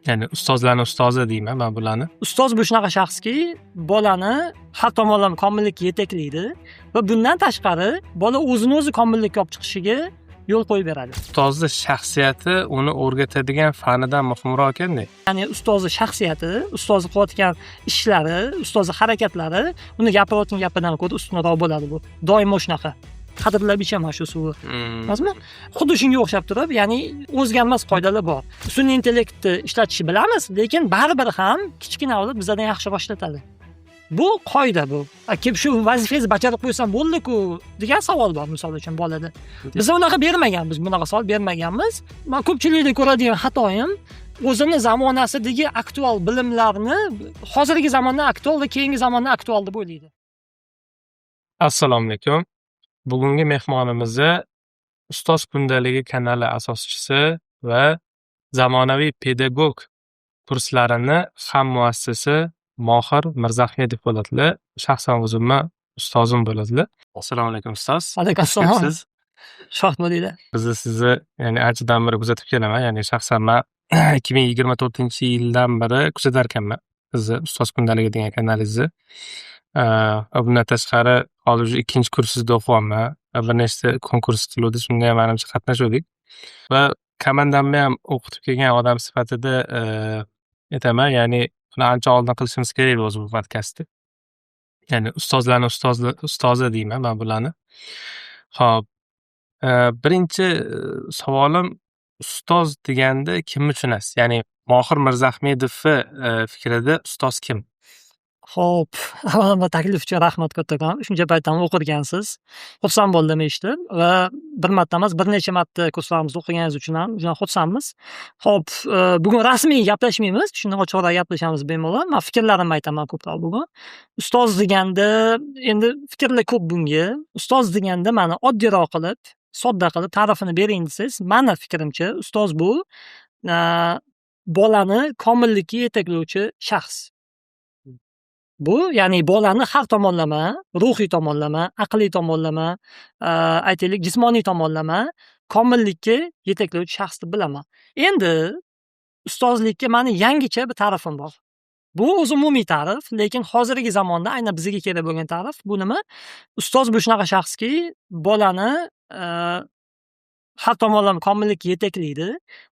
Ya'ni ustozlarni ustozi deyman man bularni. Ustoz bu shunaqa shaxski, bolani har tomonlama komillikka yetaklaydi va bundan tashqari bola o'zini o'zi komillikka olib chiqishiga yo'l qo'yib beradi. Ustozni shaxsiyati uni o'rgatadigan fanidan muhimroq ekanda. Ya'ni ustozni shaxsiyati, ustozni qilayotgan ishlari, ustozni harakatlari uni gapirayotgan gapidan ko'ra ustunroq bo'ladi bu. Doimo shunaqa. Qadrlab ichaman shu suvni. Rostmi? Xuddi shunga o'xshab turib, ya'ni o'zgarmas qoidalar bor. Sun'iy intellektni ishlatishni bilamiz, lekin baribir ham kichkina avlod bizdan yaxshiroq ishlatadi. Bu qoida bu. Kelib shu vazifangizni bajarib qo'ysam bo'ldi-ku degan savol bor misol uchun bolada. Biz unaqa bermaganmiz, bunaqa savol bermaganmiz. Men ko'pchilikda ko'radigan xatoyim o'zini zamonasidagi aktual bilimlarni hozirgi zamonda aktual va keyingi zamonda aktual deb o'ylaydi. Assalomu alaykum. Bugungi mehmonimizni Ustoz kundaligi kanali asoschisi va zamonaviy pedagog kurslarini ham muassisi Mohir Mirzaahmedov bo'ladilar. Shaxsan o'zimni ustozim bo'ladilar. Assalomu alaykum, ustoz. Alaykum assalom. Xush. Xushvaqt bo'linglar. Bizni sizni, ya'ni anchadan beri kuzatib kelaman. Ya'ni shaxsan man 2024-yildan beri kuzatar ekanman sizni Ustoz kundaligi degan kanalingizni. Va bundan tashqari hozir уже ikkinchi kursingizda o'qiyapman. Va bir nechta konkurs qiluvdi, shunda ham manimcha qatnashuvdik. Va komandamni ham o'qitib kelgan odam sifatida aytaman, ya'ni buni ancha oldin qilishimiz kerak edi o'zi bu podkastni. Ya'ni ustozlarni ustozi deyman man bularni. Xo'p, birinchi savolim: ustoz deganda kimni tushunasiz? Ya'ni Mohir Mirzaahmedovni fikrida ustoz kim? Xo'p, avvalambor taklif uchun rahmat kattakon. Shuncha paytdan o'qirgansiz. Xursand bo'ldim eshitib va bir marta emas, bir necha marta kurslarimizda o'qiganingiz uchun ham juda xursandmiz. Xo'p, bugun rasmiy gaplashmaymiz, shundan ochiqroq gaplashamiz bemalol. Man fikrlarimni aytaman ko'proq bugun. Ustoz deganda endi fikrlar ko'p bunga. Ustoz deganda mani oddiyroq qilib, sodda qilib ta'rifini bering desangiz, mani fikrimcha, ustoz bu bolani komillikka yetaklovchi shaxs. Bu, ya'ni bolani har tomonlama, ruhiy tomonlama, aqliy tomonlama, aytaylik, jismoniy tomonlama komillikka yetaklovchi shaxs deb bilaman. Endi ustozlikka mani yangicha bir ta'rifim bor. Bu o'zi umumiy ta'rif, lekin hozirgi zamonda aynan bizga kerak bo'lgan ta'rif bu nima? Ustoz bu shunaqa shaxski, bolani har tomonlama komillikka yetaklaydi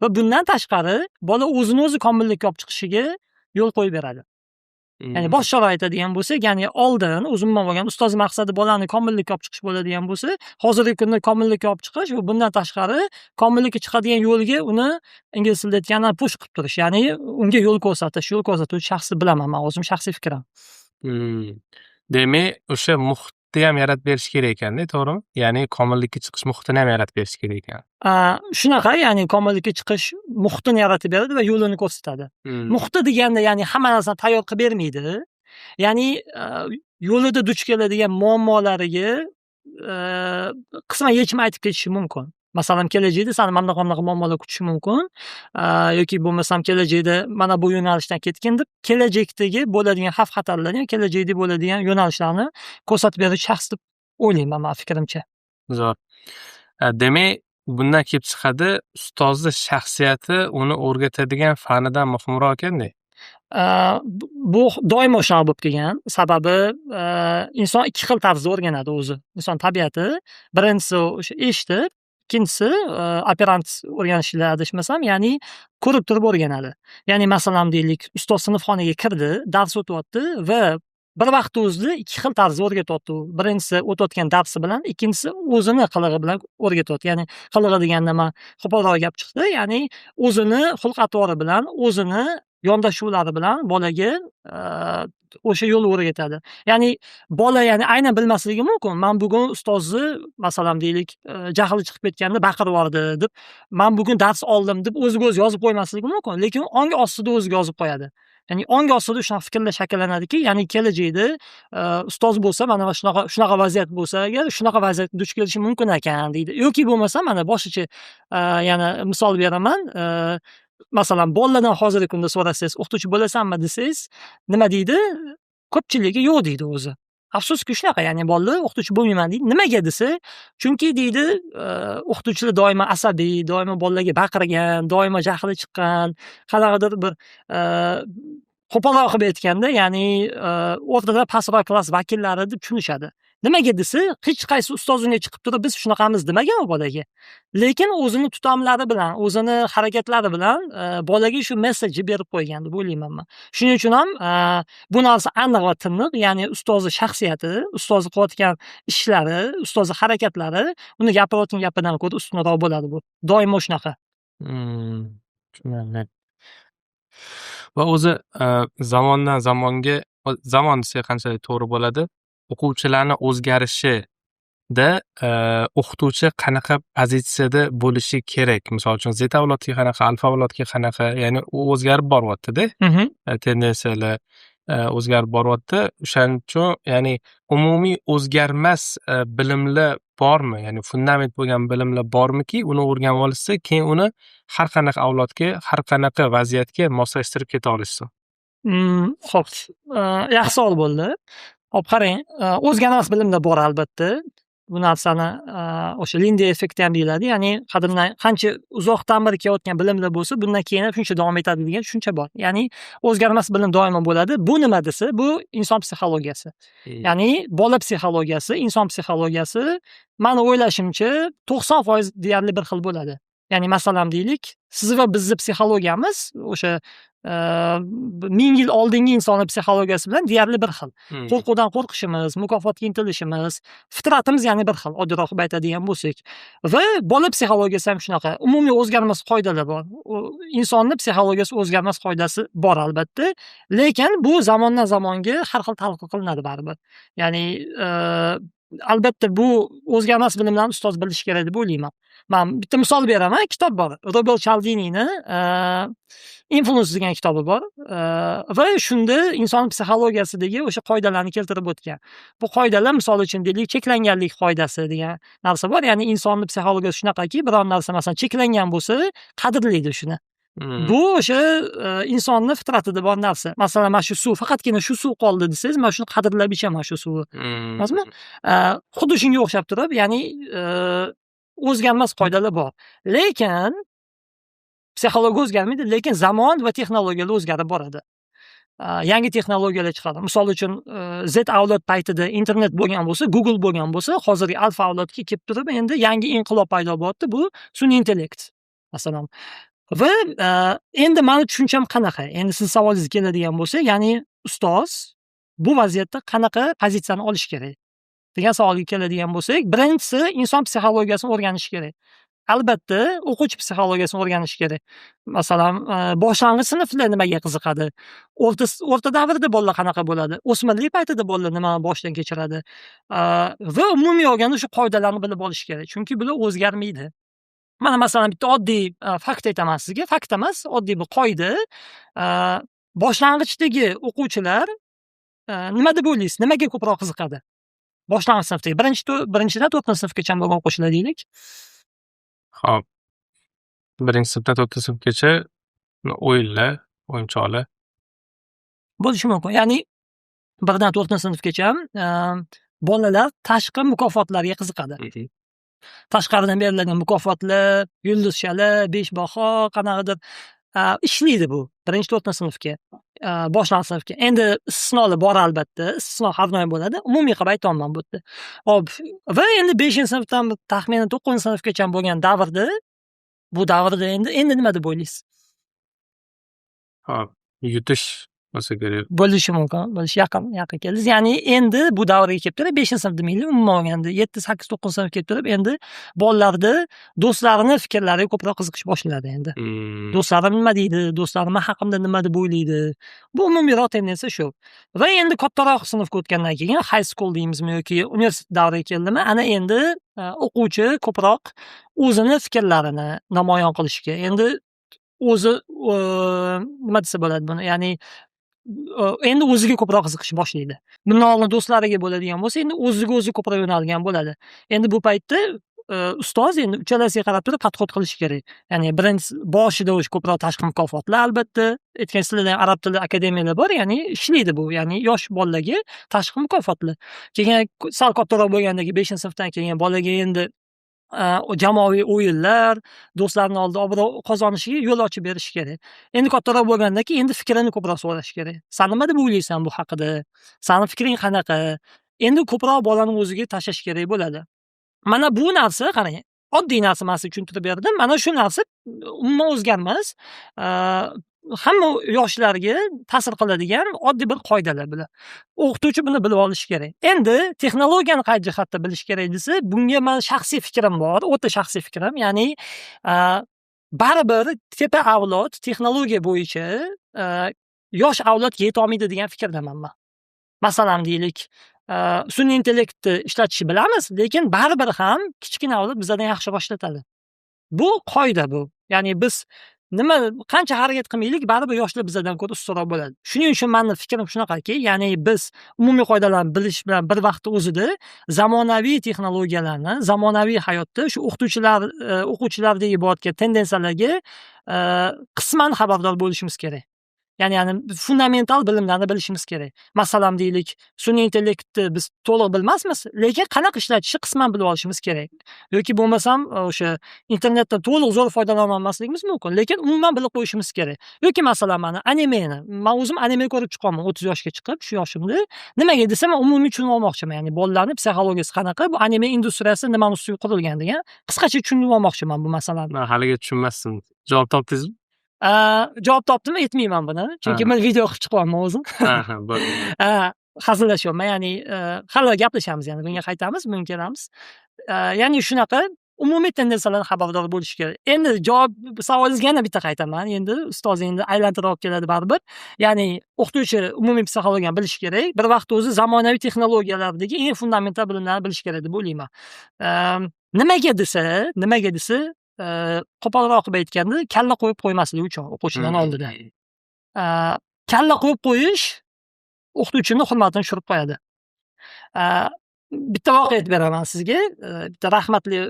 va bundan tashqari bola o'zini o'zi komillikka olib chiqishiga yo'l qo'yib beradi. Ya'ni boshqacharoq aytadigan bo'lsak, ya'ni oldin o'zi umuman bo'lgan ustoz maqsadi bolani komillikka olib chiqish bo'ladigan bo'lsa, hozirgi kunda komillikka olib chiqish va bundan tashqari komillikka chiqadigan yo'lga uni, ingliz tilida aytganda, push qilib turish, ya'ni unga yo'l ko'rsatish, yo'l ko'rsatuvchi shaxs deb bilaman man, o'zim shaxsiy fikrim. Demak, o'sha muhitni ham yaratib berish kerak ekanda, to'g'rimi? Ya'ni komillikka chiqish muhitini ham yaratib berish kerak ekan. Shunaqa, ya'ni komillikka chiqish muhitini yaratib beradi va yo'lini ko'rsatadi. Muhiti deganda, ya'ni hamma narsani tayyor qilib bermaydi. Ya'ni yo'lida duch keladigan muammolariga qisman yechim aytib ketishi mumkin. Masalan, kelajakda sani mana bunaqa bunaqa muammolar kutishi mumkin yoki bo'lmasam kelajakda mana bu yo'nalishdan ketgin deb kelajakdagi bo'ladigan xavf xatarlarni, kelajakda bo'ladigan yo'nalishlarni ko'rsatib beruvchi shaxs deb o'ylayman man, fikrimcha. Zo'r. Demak, bundan kelib chiqadi, ustozni shaxsiyati uni o'rgatadigan fanidan muhimroq ekanda. Bu doimo shunaqa bo'lib kelgan. Sababi inson ikki xil tarzda o'rganadi o'zi. Inson tabiati. Birinchisi o'sha eshitib, ikkinchisi operant o'rganishda adashmasam, ya'ni ko'rib turib o'rganadi. Ya'ni masalan, deylik, ustoz sinfxonaga kirdi, dars o'tyapti va bir vaqtni o'zida ikki xil tarzda o'rgatyapti u. Birinchisi o'tayotgan darsi bilan, ikkinchisi o'zini qilig'i bilan o'rgatyapti. Ya'ni qilig'i deganda man qo'polroq gap chiqdi, ya'ni o'zini xulq-atvori bilan, o'zini yondashuvlari bilan bolaga o'sha yo'lni o'rgatadi. Ya'ni bola, ya'ni aynan bilmasligi mumkin. Man bugun ustozni, masalan, deylik, jahli chiqib ketganda baqirib yubordi deb, man bugun dars oldim deb o'ziga o'zi yozib qo'ymasligi mumkin, lekin ongi ostida o'ziga yozib qo'yadi. Ya'ni ongi ostida shunaqa fikrlar shakllanadiki, ya'ni kelajakda ustoz bo'lsa, mana shunaqa shunaqa vaziyat bo'lsa agar, shunaqa vaziyatga duch kelishim mumkin ekan deydi. Yoki bo'lmasa, mana boshqacha yana misol beraman. Masalan, bolalardan hozirgi kunda so'rasangiz, o'qituvchi bo'lasanmi desangiz, nima deydi? Ko'pchiligi yo'q deydi o'zi. Afsuski, shunaqa, ya'ni bolalar o'qituvchi bo'lmayman deydi. Nimaga desa, chunki deydi, o'qituvchilar doimo asabiy, doimo bolalarga baqirgan, doimo jahli chiqqan, qanaqadir bir, qo'polroq qilib aytganda, ya'ni o'rtada pastroq klass vakillari deb tushunishadi. Nimaga desa, hech qaysi ustoz unga chiqib turib, "Biz shunaqamiz" demagan u bolaga. Lekin o'zini tutumlari bilan, o'zini harakatlari bilan bolaga shu message ni berib qo'ygan deb o'ylayman man. Shuning uchun ham bu narsa aniq va tiniq, ya'ni ustozni shaxsiyati, ustozni qilayotgan ishlari, ustozni harakatlari uni gapirayotgan gapidan ko'ra ustunroq bo'ladi bu. Doimo shunaqa. Tushunarli. Va o'zi zamondan zamonga, zamon desak qanchalik to'g'ri bo'ladi, o'quvchilarni o'zgarishida o'qituvchi qanaqa pozitsiyada bo'lishi kerak? Misol uchun, Z avlodga qanaqa, alfa avlodga qanaqa, ya'ni u o'zgarib boryapti-da. Tendensiyalar o'zgarib boryapti. O'shaning uchun, ya'ni umumiy o'zgarmas bilimlar bormi? Ya'ni fundament bo'lgan bilimlar bormiki, uni o'rganib olishsa, keyin uni har qanaqa avlodga, har qanaqa vaziyatga moslashtirib keta olishsin. Xo'p, yaxshi savol bo'ldi. Hop, qarang, o'zgarmas bilimlar bor albatta. Bu narsani o'sha Linde effekti ham deyiladi. Ya'ni qadimdan qancha uzoqdan beri kelayotgan bilimlar bo'lsa, bundan keyin ham shuncha davom etadi degan tushuncha bor. Ya'ni o'zgarmas bilim doimo bo'ladi. Bu nima desa, bu inson psixologiyasi. Ya'ni bola psixologiyasi, inson psixologiyasi, mani o'ylashimcha, 90% deyarli bir xil bo'ladi. Ya'ni masalan, deylik, siz va bizni psixologiyamiz o'sha 1000 yil oldingi insonni psixologiyasi bilan deyarli bir xil. Qo'rquvdan qo'rqishimiz, mukofotga intilishimiz, fitratimiz, ya'ni bir xil, oddiyroq qilib aytadigan bo'lsak. Va bola psixologiyasi ham shunaqa. Umumiy o'zgarmas qoidalar bor. U insonni psixologiyasi o'zgarmas qoidasi bor albatta. Lekin bu zamondan zamonga har xil talqin qilinadi baribir. Ya'ni albatta bu o'zgarmas bilimlarni ustoz bilishi kerak deb o'ylayman. Man bitta misol beraman. Kitob bor. Robert Chaldinini Influence degan kitobi bor. Va shunda inson psixologiyasidagi o'sha qoidalarni keltirib o'tgan. Bu qoidalar, misol uchun, deylik, cheklanganlik qoidasi degan narsa bor. Ya'ni insonni psixologiyasi shunaqaki, biron narsa, masalan, cheklangan bo'lsa, qadrlaydi shuni. Bu o'sha insonni fitratida bor narsa. Masalan, mana shu suv, faqatgina shu suv qoldi desangiz, man shuni qadrlab ichaman shu suvni. Rostmi? Xuddi shunga o'xshab turib, ya'ni o'zgarmas qoidalar bor. Lekin psixologiya o'zgarmaydi, lekin zamon va texnologiyalar o'zgarib boradi. Yangi texnologiyalar chiqadi. Misol uchun, Z avlod paytida internet bo'lgan bo'lsa, Google bo'lgan bo'lsa, hozirgi alfa avlodga kelib turib endi yangi inqilob paydo bo'lyapti. Bu sun'iy intellekt, masalan. Va endi mani tushuncham qanaqa? Endi sizni savolingizga keladigan bo'lsak, ya'ni ustoz bu vaziyatda qanaqa pozitsiyani olishi kerak degan savolga keladigan bo'lsak, birinchisi, inson psixologiyasini o'rganish kerak. Albatta, o'quvchi psixologiyasini o'rganish kerak. Masalan, boshlang'ich sinflar nimaga qiziqadi? O'rta davrda bolalar qanaqa bo'ladi? O'smirlik paytida bolalar nimani boshdan kechiradi? Va umumiy olganda shu qoidalarni bilib olish kerak. Chunki bular o'zgarmaydi. Mana, masalan, bitta oddiy fakt aytaman sizga. Fakt emas, oddiy bir qoida. Boshlang'ichdagi o'quvchilar, nima deb o'ylaysiz? Nimaga ko'proq qiziqadi? Boshlang'ich sinfdagi birinchidan to'rtinchi sinfgacha bo'lgan o'quvchilar, deylik. Xo'p. Birinchi sinfdan to'rtinchi sinfgacha o'yinlar, o'yinchoqlar. Bo'lishi mumkin. Ya'ni 1dan 4-sinfgacha bolalar tashqi mukofotlarga qiziqadi. Tashqaridan beriladigan mukofotlar, yulduzchalar, besh baho, qanaqadir ishlaydi bu birinchi 4-sinfga, boshlang'ich sinfga. Endi istisnolar bor albatta, istisno har doim bo'ladi. Umumiy qilib aytyapman bu yerda. Hop, va endi 5-sinfdan taxminan 9-sinfgacha bo'lgan davrda, bu davrda endi nima deb o'ylaysiz? Hop, yutish bo'lsa kerak. Bo'lishi mumkin, bo'lishi yaqin, yaqin keldingiz. Ya'ni endi bu davrga kelib turib, 5-sinf demaylik, umuman olganda 7, 8, 9 sinfga kelib turib, endi bolalarda do'stlarini fikrlariga ko'proq qiziqish boshlanadi endi. Do'stlarim nima deydi, do'stlarim man haqimda nima deb o'ylaydi. Bu umumiyroq tendensiya shu. Va endi kattaroq sinfga o'tgandan keyin, high school deymizmi yoki universitet davriga keldimi, ana endi o'quvchi ko'proq o'zini fikrlarini namoyon qilishga, endi o'zi, nima desa bo'ladi buni, ya'ni endi o'ziga ko'proq qiziqish boshlaydi. Bundan oldin do'stlariga bo'ladigan bo'lsa, endi o'ziga o'zi ko'proq yo'nalgan bo'ladi. Endi bu paytda Ustoz endi uchalasiga qarab turib подход qilishi kerak. Ya'ni birinchisi, boshida o'sha ko'proq tashqi mukofotlar, albatta. Aytgan, sizlarda ham arab tili akademiyalar bor, ya'ni ishlaydi bu, ya'ni yosh bolalarga tashqi mukofotlar. Keyin sal kattaroq bo'lgandan keyin, 5-sinfdan keyin bolaga endi jamoaviy o'yinlar, do'stlarni oldida obro' qozonishiga yo'l ochib berish kerak. Endi kattaroq bo'lgandan keyin endi fikrini ko'proq so'rash kerak. "San nima deb o'ylaysan bu haqida? Sani fikring qanaqa?" Endi ko'proq bolani o'ziga tashlash kerak bo'ladi. Mana bu narsa, qarang, oddiy narsa man sizga tushuntirib berdim. Mana shu narsa umuman o'zgarmas. Hamma yoshlarga ta'sir qiladigan oddiy bir qoidalar bular. O'qituvchi buni bilib olishi kerak. Endi texnologiyani qay jihatda bilish kerak desa, bunga mani shaxsiy fikrim bor, o'ta shaxsiy fikrim. Ya'ni baribir tepa avlod texnologiya bo'yicha yosh avlodga yetolmaydi degan fikrdaman man. Masalan, deylik, sun'iy intellektni ishlatishni bilamiz, lekin baribir ham kichkina avlod bizdan yaxshiroq ishlatadi. Bu qoida bu. Ya'ni biz nima qancha harakat qilmaylik, baribir yoshlar bizdan ko'ra ustunroq bo'ladi. Shuning uchun mani fikrim shunaqaki, ya'ni biz umumiy qoidalarni bilish bilan bir vaqtda o'zida zamonaviy texnologiyalarni, zamonaviy hayotda shu o'qituvchilar, o'quvchilardagi bo'layotgan tendensiyalarga qisman xabardor bo'lishimiz kerak. Ya'ni fundamental bilimlarni bilishimiz kerak. Masalan, deylik, sun'iy intellektni biz to'liq bilmasmiz, lekin qanaqa ishlatishni qisman bilib olishimiz kerak. Yoki bo'lmasam o'sha internetdan to'liq zo'r foydalana olmasligimiz mumkin, lekin umuman bilib qo'yishimiz kerak. Yoki masalan, mana animeni. Man o'zim anime ko'rib chiqyapman 30 yoshga chiqib, shu yoshimda. Nimaga desa, man umumiy tushunib olmoqchiman. Ya'ni bolalarni psixologiyasi qanaqa, bu anime industriyasi nimani ustiga qurilgan degan qisqacha tushunib olmoqchiman bu masalani. Man haliga tushunmasdim. Javob topdingizmi? Javob topdimmi, aytmayman buni. Chunki men video qilib chiqyapman o'zim. Ha, bo'ldi. Hazillashyapman, ya'ni hali gaplashamiz, yana bunga qaytamiz, bunga kelamiz. Ya'ni shunaqa umumiy tendensiyalardan xabardor bo'lish kerak. Endi javob savolingizga yana bitta qaytaman. Endi ustoz endi aylantirib olib keladi baribir. Ya'ni o'qituvchi umumiy psixologiyani bilishi kerak. Bir vaqtda o'zi zamonaviy texnologiyalardagi eng fundamental bilimlarni bilishi kerak deb o'ylayman. Nimaga desa, qo'polroq qilib aytganda, kalla qo'yib qo'ymasligi uchun o'quvchilarni oldida. Kalla qo'yib qo'yish o'qituvchini hurmatini tushirib qo'yadi. Bitta voqea aytib beraman sizga. Bitta rahmatli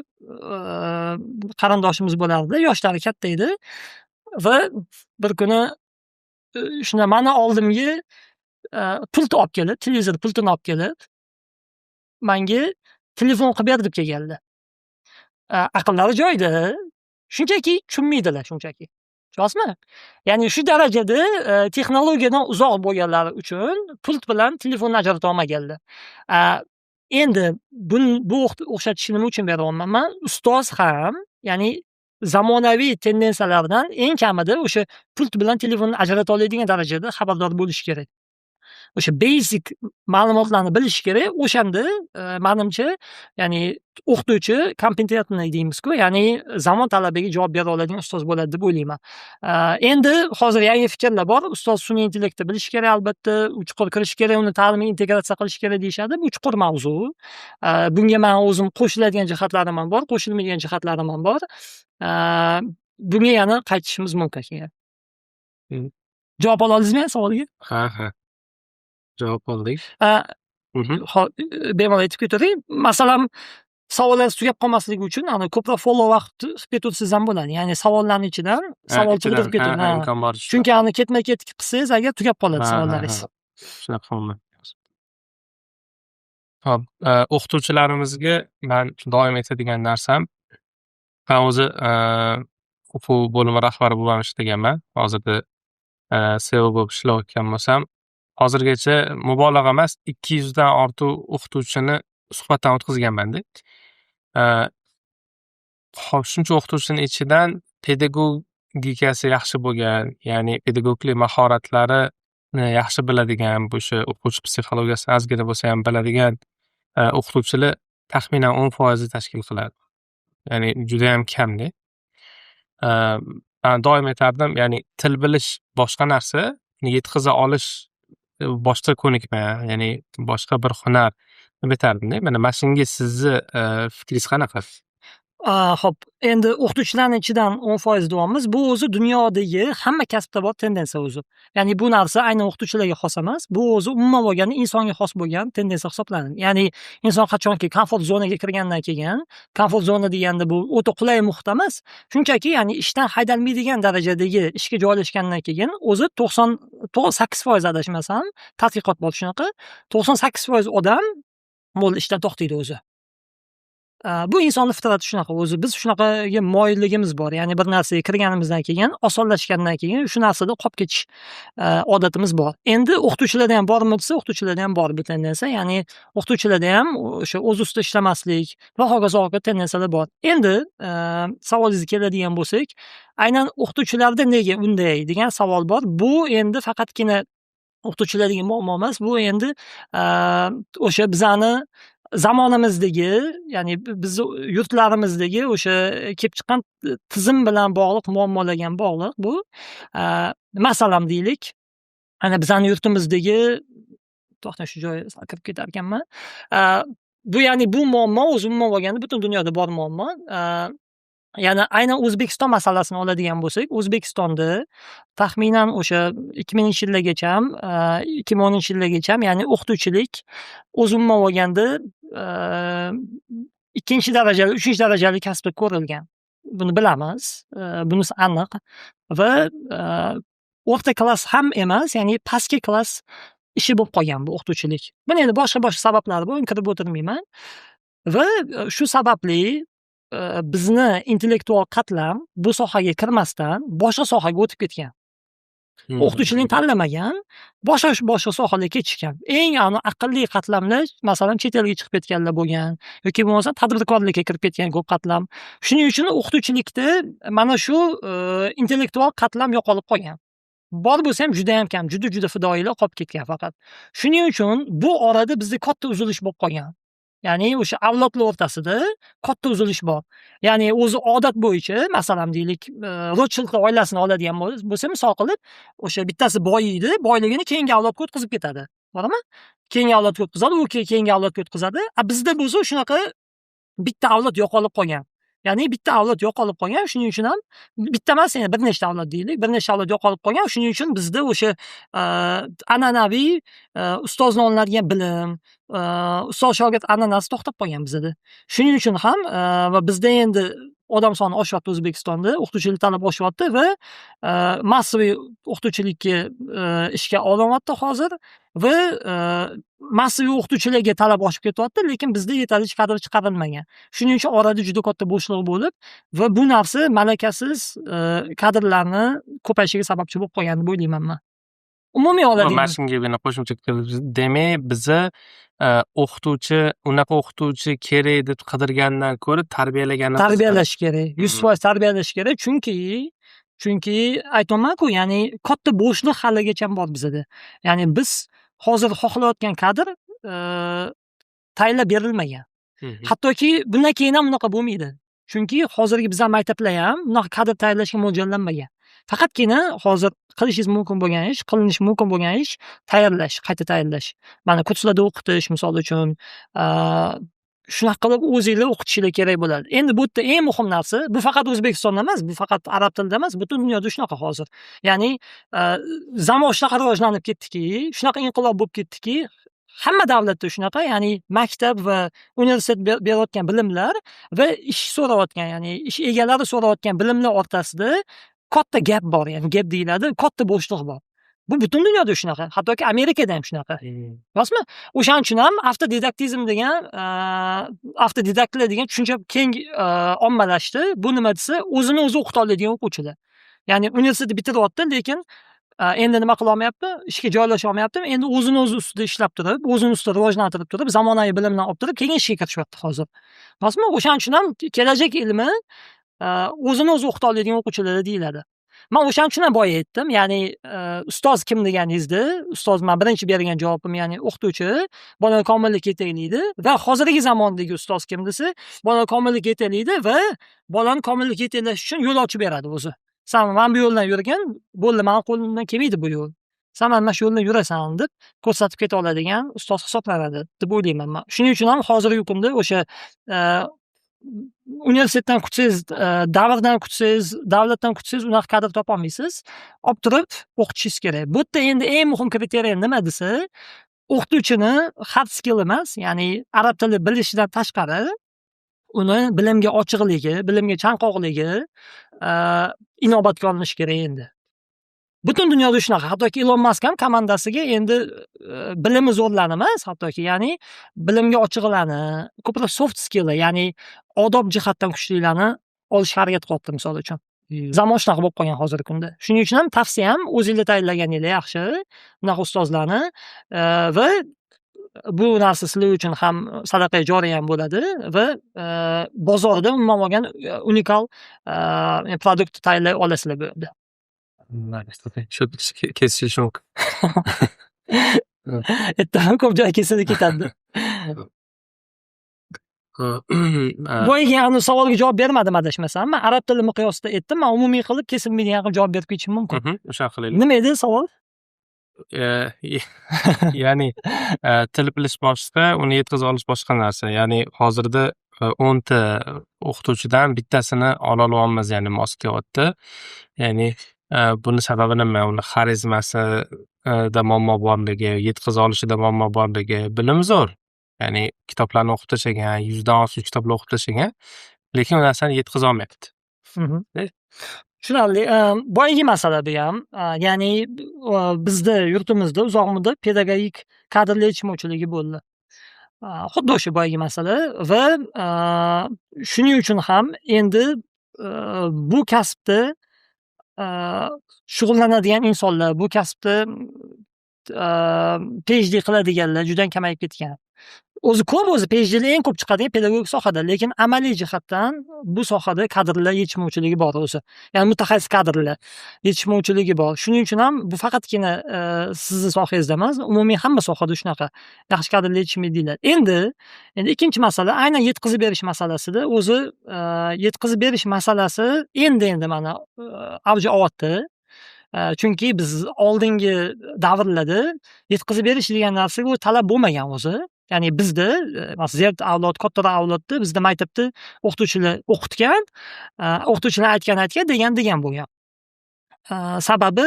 qarindoshimiz bo'lardi, yoshlari katta edi va bir kuni shunda mani oldimga pult olib kelib, televizor pultini olib kelib, manga telefon qilib ber deb kelganlar. Aqllari joyida, shunchaki tushunmaydilar shunchaki. Tushunyapsizmi? Ya'ni shu darajada texnologiyadan uzoq bo'lganlari uchun pult bilan telefonni ajrata olmaganlar. Endi bu o'xshatishni nima uchun beryapman man? Ustoz ham, ya'ni zamonaviy tendensiyalardan eng kamida o'sha pult bilan telefonni ajrata oladigan darajada xabardor bo'lishi kerak. O'sha basic ma'lumotlarni bilishi kerak. O'shanda manimcha, ya'ni o'qituvchi компетентный deymiz-ku, ya'ni zamon talabiga javob bera oladigan ustoz bo'ladi deb o'ylayman. Endi hozir yangi fikrlar bor. Ustoz sun'iy intellektni bilishi kerak albatta, u chuqur kirishi kerak, uni ta'limga integratsiya qilish kerak deyishadi. Bu chuqur mavzu. Bunga man o'zim qo'shiladigan jihatlarim ham bor, qo'shilmaydigan jihatlarim ham bor. Bunga yana qaytishimiz mumkin keyin. Javob ola oldingizmi savolga? Ha. Javob oldik. Bemalol aytib ketavering. Masalan, savollaringiz tugab qolmasligi uchun ani ko'proq follow up qilib ketaversangiz ham bo'ladi. Ya'ni savollarni ichidan savol tug'dirib ketavering. Ha, imkon boricha. Chunki ani ketma-ket qilsangiz agar, tugab qoladi savollaringiz. Shunaqa qilaman. Hop, o'qituvchilarimizga man doim aytadigan narsam, man o'zi o'quv bo'limi rahbari bo'lib ham ishlaganman. Hozirda CEO bo'lib ishlayotgan bo'lsam, hozirgacha mubolag'a emas, 200 dan ortiq o'qituvchini suhbatdan o'tkazganmanda. Hop, shuncha o'qituvchini ichidan pedagogikasi yaxshi bo'lgan, ya'ni pedagoglik mahoratlarini yaxshi biladigan, bu o'sha o'quvchi psixologiyasini ozgina bo'lsa ham biladigan o'qituvchilar taxminan 10 foizni tashkil qiladi. Ya'ni judayam kamda. Man doim aytardim, ya'ni til bilish boshqa narsa, yetkaza olish boshqa ko'nikma, ya'ni boshqa bir hunar deb aytardimda. Mana shunga sizni fikringiz qanaqa? Xo'p, endi o'qituvchilarni ichidan 10% deyapmiz. Bu o'zi dunyodagi hamma kasbda bor tendensiya o'zi. Ya'ni bu narsa aynan o'qituvchilarga xos emas. Bu o'zi umuman olganda insonga xos bo'lgan tendensiya hisoblanadi. Ya'ni inson qachonki komfort zonaga kirgandan keyin, komfort zona deganda bu o'ta qulay muhit emas, shunchaki, ya'ni ishdan haydalmaydigan darajadagi ishga joylashgandan keyin o'zi 98%, adashmasam, tadqiqot bor shunaqa, 98% odam bo'ldi, ishdan to'xtaydi o'zi. Bu insonni fitrati shunaqa o'zi. Biz shunaqaga moyilligimiz bor. Ya'ni bir narsaga kirganimizdan keyin, osonlashgandan keyin shu narsada qolib ketish odatimiz bor. Endi o'qituvchilarda ham bormi desa, o'qituvchilarda ham bor bu tendensiya. Ya'ni o'qituvchilarda ham o'sha o'z ustida ishlamaslik va hokazo hokazo tendensiyalar bor. Endi savolingizga keladigan bo'lsak, aynan o'qituvchilarda nega unday degan savol bor. Bu endi faqatgina o'qituvchilardagi muammo emas. Bu endi o'sha bizani zamonamizdagi, ya'ni bizni yurtlarimizdagi o'sha kelib chiqqan tizim bilan bog'liq muammolarga ham bog'liq bu. Masalan deylik, ana bizani yurtimizdagi, to'xtang, shu joyi sal kirib ketarkanman. Bu, ya'ni bu muammo o'zi umuman olganda butun dunyoda bor muammo. Ya'ni aynan O'zbekiston masalasini oladigan bo'lsak, O'zbekistonda taxminan o'sha 2000-yillargacham, 2010-yillargacham, ya'ni o'qituvchilik o'zi umuman olganda ikkinchi darajali, uchinchi darajali kasb deb ko'rilgan. Buni bilamiz, bunisi aniq va o'rta klass ham emas, ya'ni pastki klass ishi bo'lib qolgan bu o'qituvchilik. Buni endi boshqa-boshqa sabablari bor, unga kirib o'tirmayman. Va shu sababli bizni intellektual qatlam bu sohaga kirmasdan boshqa sohaga o'tib ketgan. O'qituvchilikni tanlamagan, boshqa boshqa sohalarga ketishgan. Eng aqlli qatlamlar, masalan, chet elga chiqib ketganlar bo'lgan yoki bo'lmasa tadbirkorlikka kirib ketgan ko'p qatlam. Shuning uchun o'qituvchilikda mana shu intellektual qatlam yo'qolib qolgan. Bor bo'lsa ham judayam kam, juda-juda fidoyilar qolib ketgan faqat. Shuning uchun bu orada bizda katta uzilish bo'lib qolgan. Ya'ni o'sha avlodlar o'rtasida katta uzilish bor. Ya'ni o'zi odat bo'yicha, masalan deylik, Rothschildlar oilasini oladigan bo'lsa, misol qilib, o'sha bittasi boyiydi, boyligini keyingi avlodga o'tkazib ketadi. To'g'rimi? Keyingi avlodga o'tkazadi, u keyingi avlodga o'tkazadi. A bizda bo'lsa shunaqa bitta avlod yo'qolib qolgan. Ya'ni bitta avlod yo'qolib qolgan, shuning uchun ham bitta emas, ya'ni bir nechta avlod deylik, bir nechta avlod yo'qolib qolgan. Shuning uchun bizda o'sha an'anaviy ustozdan olinadigan bilim, ustoz shogird an'anasi to'xtab qolgan bizada. Shuning uchun ham va bizda endi odam soni oshyapti O'zbekistonda, o'qituvchilik talab oshyapti va massaviy o'qituvchilikka ishga olinyapti hozir va massaviy o'qituvchilarga talab oshib ketyapti, lekin bizda yetarlicha kadr chiqarilmagan. Shuning uchun orada juda katta bo'shliq bo'lib va bu narsa malakasiz kadrlarni ko'payishiga sababchi bo'lib qolgan deb o'ylayman man. Umumiy oladigan Mana shunga yana qo'shimcha qilib, demak, biza o'qituvchi, unaqa o'qituvchi kerak deb qidirgandan ko'ra tarbiyalaganimiz Tarbiyalash kerak. 100% tarbiyalash kerak. Chunki aytyapman-ku, ya'ni katta bo'shliq haligacha bor bizada. Ya'ni biz hozir xohlayotgan kadr tayinlab berilmagan. Hattoki bundan keyin ham unaqa bo'lmaydi. Chunki hozirgi bizning maktablar ham bunaqa kadr tayyorlashga mo'ljallanmagan. Faqatgina hozir qilishingiz mumkin bo'lgan ish, qilinishi mumkin bo'lgan ish tayyorlash, qayta tayyorlash. Mana kurslarda o'qitish, misol uchun, shunaqa qilib o'zinglar o'qitishinglar kerak bo'ladi. Endi bu yerda eng muhim narsa, bu faqat O'zbekistonda emas, bu faqat arab tilida emas, butun dunyoda shunaqa hozir. Ya'ni zamon shunaqa rivojlanib ketdiki, shunaqa inqilob bo'lib ketdiki, hamma davlatda shunaqa, ya'ni maktab va universitet berayotgan bilimlar va ish so'rayotgan, ya'ni ish egalari so'rayotgan bilimlar o'rtasida katta gap bor, ya'ni gap deyiladi, katta bo'shliq bor. Bu butun dunyoda shunaqa, hattoki Amerikada ham shunaqa. Rostmi? O'shaning uchun ham avtodidaktizm degan, avtodidaktlar degan tushuncha keng ommalashdi. Bu nima desa, o'zini o'zi o'qita oladigan o'quvchilar. Ya'ni universitetni bitiryapti, lekin endi nima qila olmayapti? Ishga joylasha olmayapti. Endi o'zini o'zi ustida ishlab turib, o'zini ustida rivojlantirib turib, zamonaviy bilimlarni olib turib, keyin ishga kirishyapti hozir. Rostmi? O'shaning uchun ham kelajak ilmi o'zini o'zi o'qita oladigan o'quvchilarda deyiladi. Man o'shaning uchun ham boya aytdim, ya'ni ustoz kim deganingizda, ustoz man birinchi bergan javobim, ya'ni o'qituvchi bolani komillikka yetaklaydi va hozirgi zamondagi ustoz kim desa, bolani komillikka yetaklaydi va bolani komillikka yetaklash uchun yo'l ochib beradi o'zi. San mana bu yo'ldan yurgin, bo'ldi, mani qo'limdan kelmaydi bu yo'l. San mana shu yo'ldan yurasan deb ko'rsatib keta oladigan ustoz hisoblanadi deb o'ylayman man. Shuning uchun ham hozirgi kunda o'sha Universitetdan kutsangiz, davrdan kutsangiz, davlatdan kutsangiz, unaqa kadr topolmaysiz. Olib turib o'qitishingiz kerak. Bu yerda endi eng muhim критерий nima desa, o'qituvchini hard skill emas, ya'ni arab tili bilishidan tashqari, uni bilimga ochiqligi, bilimga chanqoqligi inobatga olinishi kerak endi. Butun dunyoda shunaqa. Hattoki Ilon Mask ham komandasiga endi bilimi zo'rlarni emas, hattoki, ya'ni bilimga ochiqlarni, ko'proq soft skilllar, ya'ni odob jihatdan kuchlilarni olishga harakat qilyapti, misol uchun. Zamon shunaqa bo'lib qolgan hozirgi kunda. Shuning uchun ham tavsiyam, o'zinglar tayinlaganinglar yaxshi bunaqa ustozlarni va bu narsa sizlar uchun ham sadaqa joriya ham bo'ladi va bozorda umuman olganda unikal продукт tayinlay olasizlar bu yerda. Shu kesilishi mumkin. Ertaman ko'p joy kesilib ketadi. Boyagi anavi savolga javob bermadim adashmasam. Man arab tili miqyosida aytdim. Man umumiy qilib, kesilmaydigan qilib javob berib ketishim mumkin. O'sha qilaylik. Nima edi savol? Ya'ni til bilish boshqa, uni yetkaza olish boshqa narsa. Ya'ni hozirda 10 ta o'qituvchidan bittasini olyapmiz, ya'ni mos kelyapti. Ya'ni buni sababi nima? Uni xarizmasida muammo borligi, yetkaza olishida muammo borligi. Bilimi zo'r. Ya'ni kitoblarni o'qib tashlagan, 100 dan oshiq kitoblar o'qib tashlagan, lekin u narsani yetkaza olmayapti. Tushunarli. Boyagi masala bu ham. Ya'ni bizda, yurtimizda uzoq muddat pedagogik kadrlar yetishmovchiligi bo'ldi. Xuddi o'sha boyagi masala va shuning uchun ham endi bu kasbda shug'ullanadigan insonlar, bu kasbda PhD qiladiganlar judayam kamayib ketgan. O'zi ko'p, o'zi PhDlar eng ko'p chiqadigan pedagogik sohada, lekin amaliy jihatdan bu sohada kadrlar yetishmovchiligi bor o'zi. Ya'ni mutaxassis kadrlar yetishmovchiligi bor. Shuning uchun ham bu faqatgina sizni sohangizda emas, umumiy hamma sohada shunaqa. Yaxshi kadrlar yetishmaydi deyiladi. Endi ikkinchi masala aynan yetkazib berish masalasida. O'zi yetkazib berish masalasi endi mana avj olyapti. Chunki biz oldingi davrlarda yetkazib berish degan narsaga talab bo'lmagan o'zi. Ya'ni bizda, masalan, Z avlod, kattaroq avlodda, bizda maktabda o'qituvchilar o'qitgan, o'qituvchilar aytgan aytgan, degan degan bo'lgan. Sababi,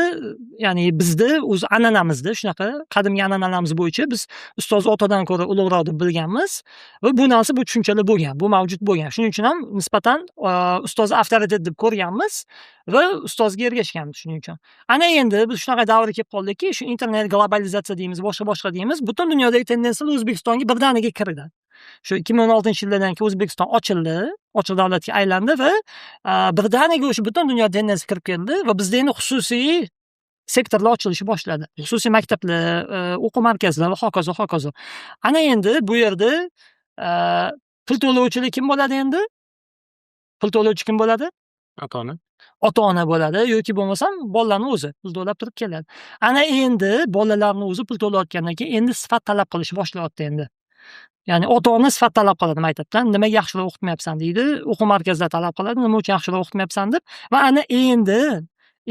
ya'ni bizda o'zi an'anamizda shunaqa, qadimgi an'analarimiz bo'yicha biz ustoz otadan ko'ra ulug'roq deb bilganmiz va bu narsa, bu tushunchalar bo'lgan, bu mavjud bo'lgan. Shuning uchun ham nisbatan ustozni avtoritet deb ko'rganmiz va ustozga ergashganmiz shuning uchun. Ana endi biz shunaqa davrga kelib qoldikki, shu internet, globalizatsiya deymiz, boshqa boshqa deymiz, butun dunyodagi tendensiyalar O'zbekistonga birdaniga kirdi. Shu 2016-yildan keyin O'zbekiston ochildi, ochiq davlatga aylandi va birdaniga o'sha butun dunyo tendensiya kirib keldi va bizda endi xususiy sektorlar ochilishni boshladi. Xususiy maktablar, o'quv markazlari va hokazo, hokazo. Ana endi bu yerda pul to'lovchilar kim bo'ladi endi? Pul to'lovchi kim bo'ladi? Ota-ona. Ota-ona bo'ladi yoki bo'lmasam bolalarni o'zi pul to'lab turib keladi. Ana endi bolalarni o'zi pul to'layotgandan keyin endi sifat talab qilishni boshlayapti endi. Ya'ni ota-ona sifat talab qiladi maktabdan. Nimaga yaxshiroq o'qitmayapsan deydi. O'quv markazlari talab qiladi, nima uchun yaxshiroq o'qitmayapsan deb va ana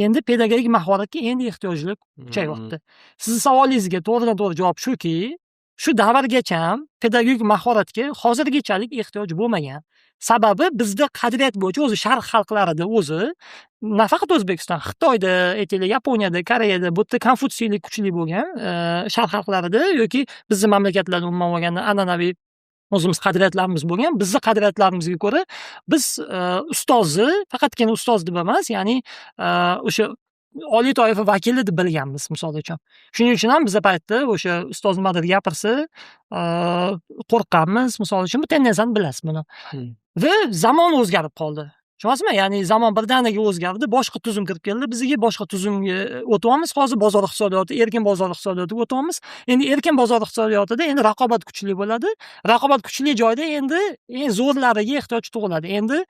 endi pedagogik mahoratga endi ehtiyojlik kuchayyapti. Sizni savolingizga to'g'ridan to'g'ri javob shuki, shu davrgacha pedagogik mahoratga hozirgachalik ehtiyoj bo'lmagan. Sababi, bizda qadriyat bo'yicha o'zi sharq xalqlarida o'zi, nafaqat O'zbekiston, Xitoyda, aytaylik, Yaponiyada, Koreyada, bu yerda konfutsiylik kuchli bo'lgan sharq xalqlarida yoki bizni mamlakatlarda umuman olganda an'anaviy o'zimiz qadriyatlarimiz bo'lgan. Bizni qadriyatlarimizga ko'ra biz ustozni faqatgina ustoz deb emas, ya'ni o'sha oliy toifa vakili deb bilganmiz, misol uchun. Shuning uchun ham biza paytda o'sha ustoz nimadir gapirsa, qo'rqqanmiz, misol uchun. Bu tendensiyani bilasiz buni. Va zamon o'zgarib qoldi. Tushunyapsizmi? Ya'ni zamon birdaniga o'zgardi, boshqa tuzum kirib keldi bizga, boshqa tuzumga o'tyapmiz. Hozir bozor iqtisodiyoti, erkin bozor iqtisodiyotiga o'tyapmiz. Endi erkin bozor iqtisodiyotida endi raqobat kuchli bo'ladi. Raqobat kuchli joyda endi eng zo'rlariga ehtiyoj tug'iladi. Endi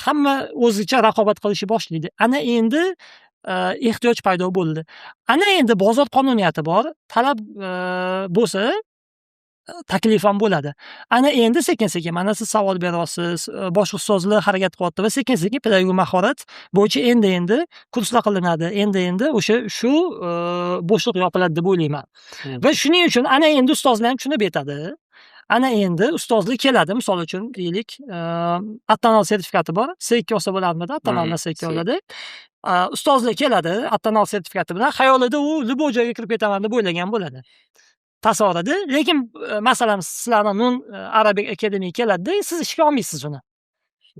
hamma o'zicha raqobat qilishni boshlaydi. Ana endi ehtiyoj paydo bo'ldi. Ana endi bozor qonuniyati bor. Talab bo'lsa, taklif ham bo'ladi. Ana endi sekin-sekin mana siz savol beryapsiz, boshqa ustozlar harakat qilyapti va sekin-sekin pedagogik mahorat bo'yicha endi-endi kurslar qilinadi. Endi-endi o'sha shu bo'shliq yopiladi deb o'ylayman. Va shuning uchun ana endi ustozlar ham tushunib yetadi. Ana endi ustozlar keladi, misol uchun, deylik, Attanal sertifikati bor, C2 olsa bo'ladimidi, Attanaldan C2 oladi. Ustozlar keladi Attanal sertifikati bilan, xayolida u любой joyga kirib ketaman deb o'ylagan bo'ladi. Tasavvurida, lekin masalan, sizlarni Nun Arabic Academy keladida, siz ishga olmaysiz uni.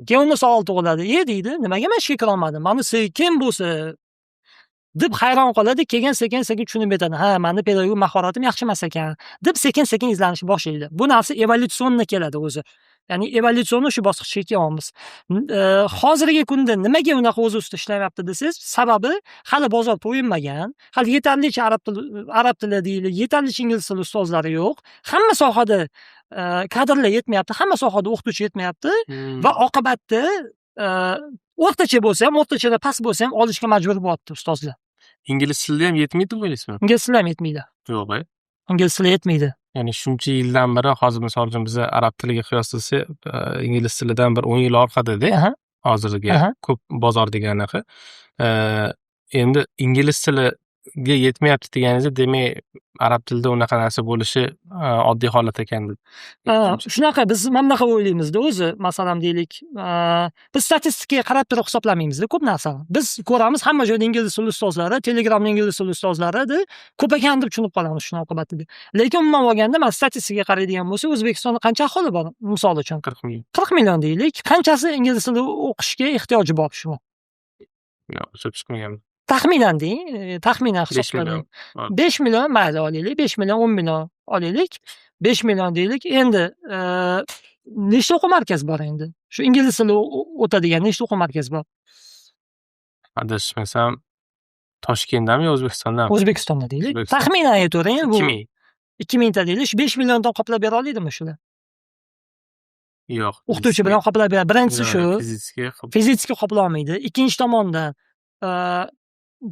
Keyin unda savol tug'iladi. "E, deydi, nimaga men ishga kirolmadim? Mani C2 bo'lsa", deb hayron qoladi. Keyin sekin sekin tushunib yetadi. Ha, mani pedagogik mahoratim yaxshi emas ekan, deb sekin sekin izlanishni boshlaydi. Bu narsa эволюционно keladi o'zi. Ya'ni эволюционно shu bosqichga kelyapmiz. Hozirgi kunda nimaga unaqa o'zi ustida ishlamayapti desangiz, sababi hali bozor to'yinmagan, hali yetarlicha arab tili deylik, yetarlicha ingliz tili ustozlari yo'q. Hamma sohada kadrlar yetmayapti, hamma sohada o'qituvchi yetmayapti va oqibatda o'rtacha bo'lsa ham, o'rtachadan past bo'lsa ham olishga majbur bo'lyapti ustozlar. Ingliz tilida ham yetmaydi deb o'ylaysizmi? Ingliz tili ham yetmaydi. Yo'q, e? Ingliz tili yetmaydi. Ya'ni shuncha yildan beri, hozir, misol uchun, biza arab tiliga qiyoslasak, ingliz tilidan bir 10 yil orqada-da hozirgi ko'p bozordagi anaqa. Endi ingliz tiliga yetmayapti deganingizda, demak, arab tilida unaqa narsa bo'lishi oddiy holat ekan deb. Shunaqa, biz mana bunaqa o'ylaymizda o'zi, masalan, deylik, biz statistikaga qarab turib hisoblamaymizda ko'p narsani. Biz ko'ramiz, hamma joyda ingliz tili ustozlari, Telegramda ingliz tili ustozlari ko'p ekan deb tushunib qolamiz shuni oqibatida. Lekin umuman olganda, mana, statistikaga qaraydigan bo'lsak, O'zbekistonda qancha aholi bor, misol uchun? 40 million. 40 million deylik. Qanchasi ingliz tilida o'qishga ehtiyoji bor shu? Yo'q, hisob chiqmagan. Taxminan deng, taxminan 5 hisobladik. million. 5 million, mayli, olaylik, 5 million, 10 million olaylik. 5 million deylik. Endi nechta o'quv markazi bor endi? Shu ingliz tili o'tadigan nechta o'quv markazi bor? Adashmasam, Toshkentdami yo O'zbekistondami? O'zbekistonda deylik. O'zbekiston. Taxminan aytavering bu. 2000. 2000 ta deylik. Shu 5 milliondan qoplab bera oladimi shular? Yo'q. O'qituvchi bilan qoplab beradi. Birinchisi shu. Физически. Физически qoplolmaydi. Ikkinchi tomondan,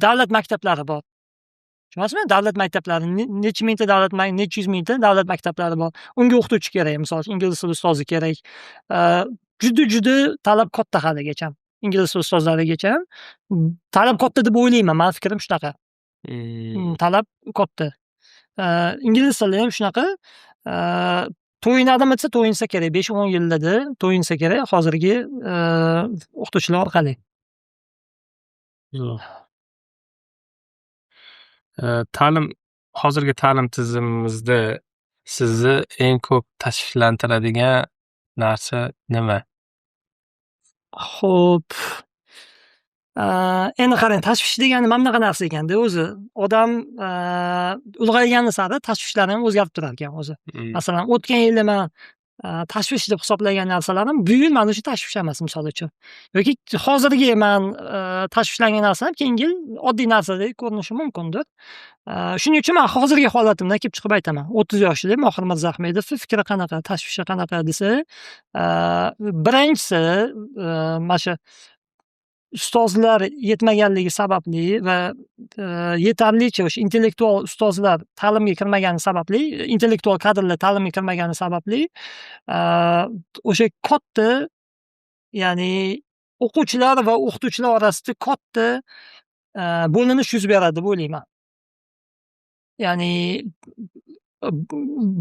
davlat maktablari bor. Tushunasizmi? Davlat maktablari necha mingta davlat, necha yuz mingta davlat maktablari bor. Unga o'qituvchi kerak, misol uchun, ingliz tili ustozi kerak. Juda juda talab katta haligacha. Ingliz tili ustozlarigacha talab katta deb o'ylayman. Mani fikrim shunaqa. Talab katta. Ingliz tili ham shunaqa. To'yinadimi desa, to'yinsa kerak. 5-10 yilda to'yinsa kerak hozirgi o'qituvchilar orqali. Yo'q. Ta'lim, hozirgi ta'lim tizimimizda sizni eng ko'p tashvishlantiradigan narsa nima? Xo'p. Endi qarang, tashvish degani mana bunaqa narsa ekanda o'zi. Odam ulg'aygani sari tashvishlari ham o'zgarib turar ekan o'zi. Masalan, o'tgan yili man tashvish deb hisoblagan narsalarim bu yil man uchun tashvish emas, misol uchun. Yoki hozirgi man tashvishlangan narsam keyingi yil oddiy narsadek ko'rinishi mumkindir. Shuning uchun man hozirgi holatimdan kelib chiqib aytaman. 30 yoshli Mohir Mirzaahmedovni fikri qanaqa, tashvishi qanaqa desa, birinchisi, mana shu ustozlar yetmaganligi sababli va yetarlicha o'sha intellektual ustozlar ta'limga kirmagani sababli, intellektual kadrlar ta'limga kirmagani sababli, o'sha katta, ya'ni o'quvchilar va o'qituvchilar orasida katta bo'linish yuz beradi deb o'ylayman. Ya'ni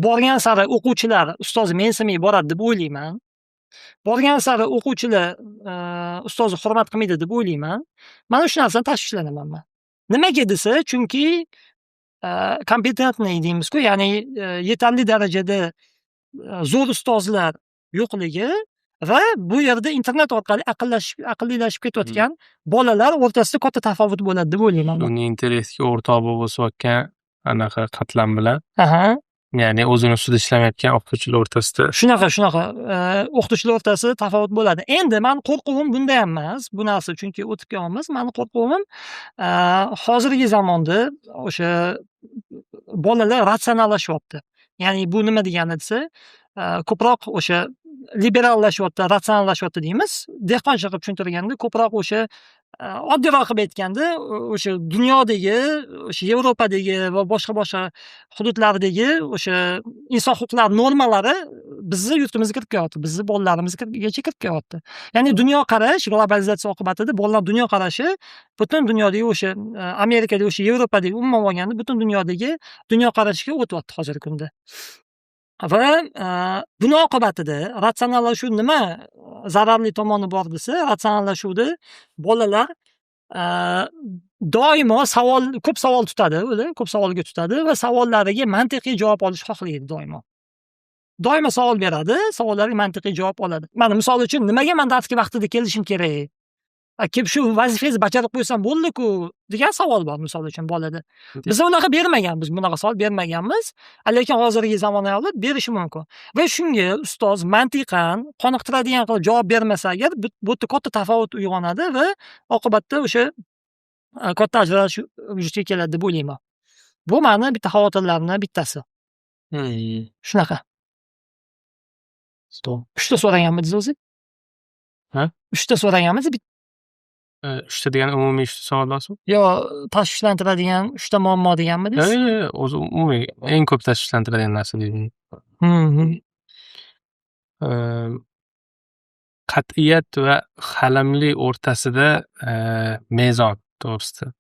borgan sari o'quvchilar ustozni mensimay boradi deb o'ylayman. Borgan sari o'quvchilar ustozni hurmat qilmaydi deb o'ylayman. Mana shu narsadan tashvishlanaman man. Nimaga desa, chunki компетентный deymizku, ya'ni yetarli darajada zo'r ustozlar yo'qligi va bu yerda internet orqali aqllilashib ketayotgan bolalar o'rtasida katta tafovut bo'ladi deb o'ylayman man. Sun'iy intellektga o'rtoq bo'lib o'sayotgan anaqa qatlam bilan, ya'ni o'zini ustida ishlamayotgan o'qituvchilar o'rtasida. Shunaqa o'qituvchilar o'rtasida tafovut bo'ladi. Endi mani qo'rquvim bundayam emas, bu narsa chunki o'tib kelyapmiz. Mani qo'rquvim, hozirgi zamonda o'sha bolalar ratsionallashyapti. Ya'ni bu nima degani desa, ko'proq o'sha liberallashyapti, ratsionallashyapti deymiz. Dehqoncha qilib tushuntirganda, ko'proq o'sha, oddiyroq qilib aytganda, o'sha dunyodagi, o'sha Yevropadagi va boshqa boshqa hududlardagi o'sha inson huquqlari normalari bizni yurtimizga kirib kelyapti. Bizni bolalarimizgacha kirib kelyapti. Ya'ni dunyoqarash globalizatsiya oqibatida bolalar dunyoqarashi butun dunyodagi o'sha Amerikadagi, o'sha Yevropadagi, umuman olganda butun dunyodagi dunyoqarashga o'tyapti hozirgi kunda. Va buni oqibatida ratsionallashuv nima zararli tomoni bor desa, ratsionallashuvda bolalar doimo savol, ko'p savol tutadi, ular ko'p savolga tutadi va savollariga mantiqiy javob olishni xohlaydi doimo. Doimo savol beradi, savollariga mantiqiy javob oladi. Mana, misol uchun, nimaga man darsga vaqtida kelishim kerak? Kelib shu vazifangizni bajarib qo'ysam bo'ldi-ku degan savol bor, misol uchun, bolada. Biz unaqa bermaganmiz, bunaqa savol bermaganmiz. Lekin hozirgi zamonaviy avlod berishi mumkin. Va shunga ustoz mantiqan qoniqtiradigan qilib javob bermasa agar, bu yerda katta tafovut uyg'onadi va oqibatda o'sha katta ajralish vujudga keladi deb o'ylayman. Bu mani bitta xavotirlarimdan bittasi. Shunaqa. Uchta so'raganmidingiz o'zi? Ha? Uchta so'raganmidingiz? Uchta degani umumiy uchta savol emasmi? Yo, tashvishlantiradigan uchta muammo deganmidingiz? Yo'q, o'zi umumiy eng ko'p tashvishlantiradigan narsa dedim. Qat'iyat va halimlik o'rtasida mezon to'g'risida.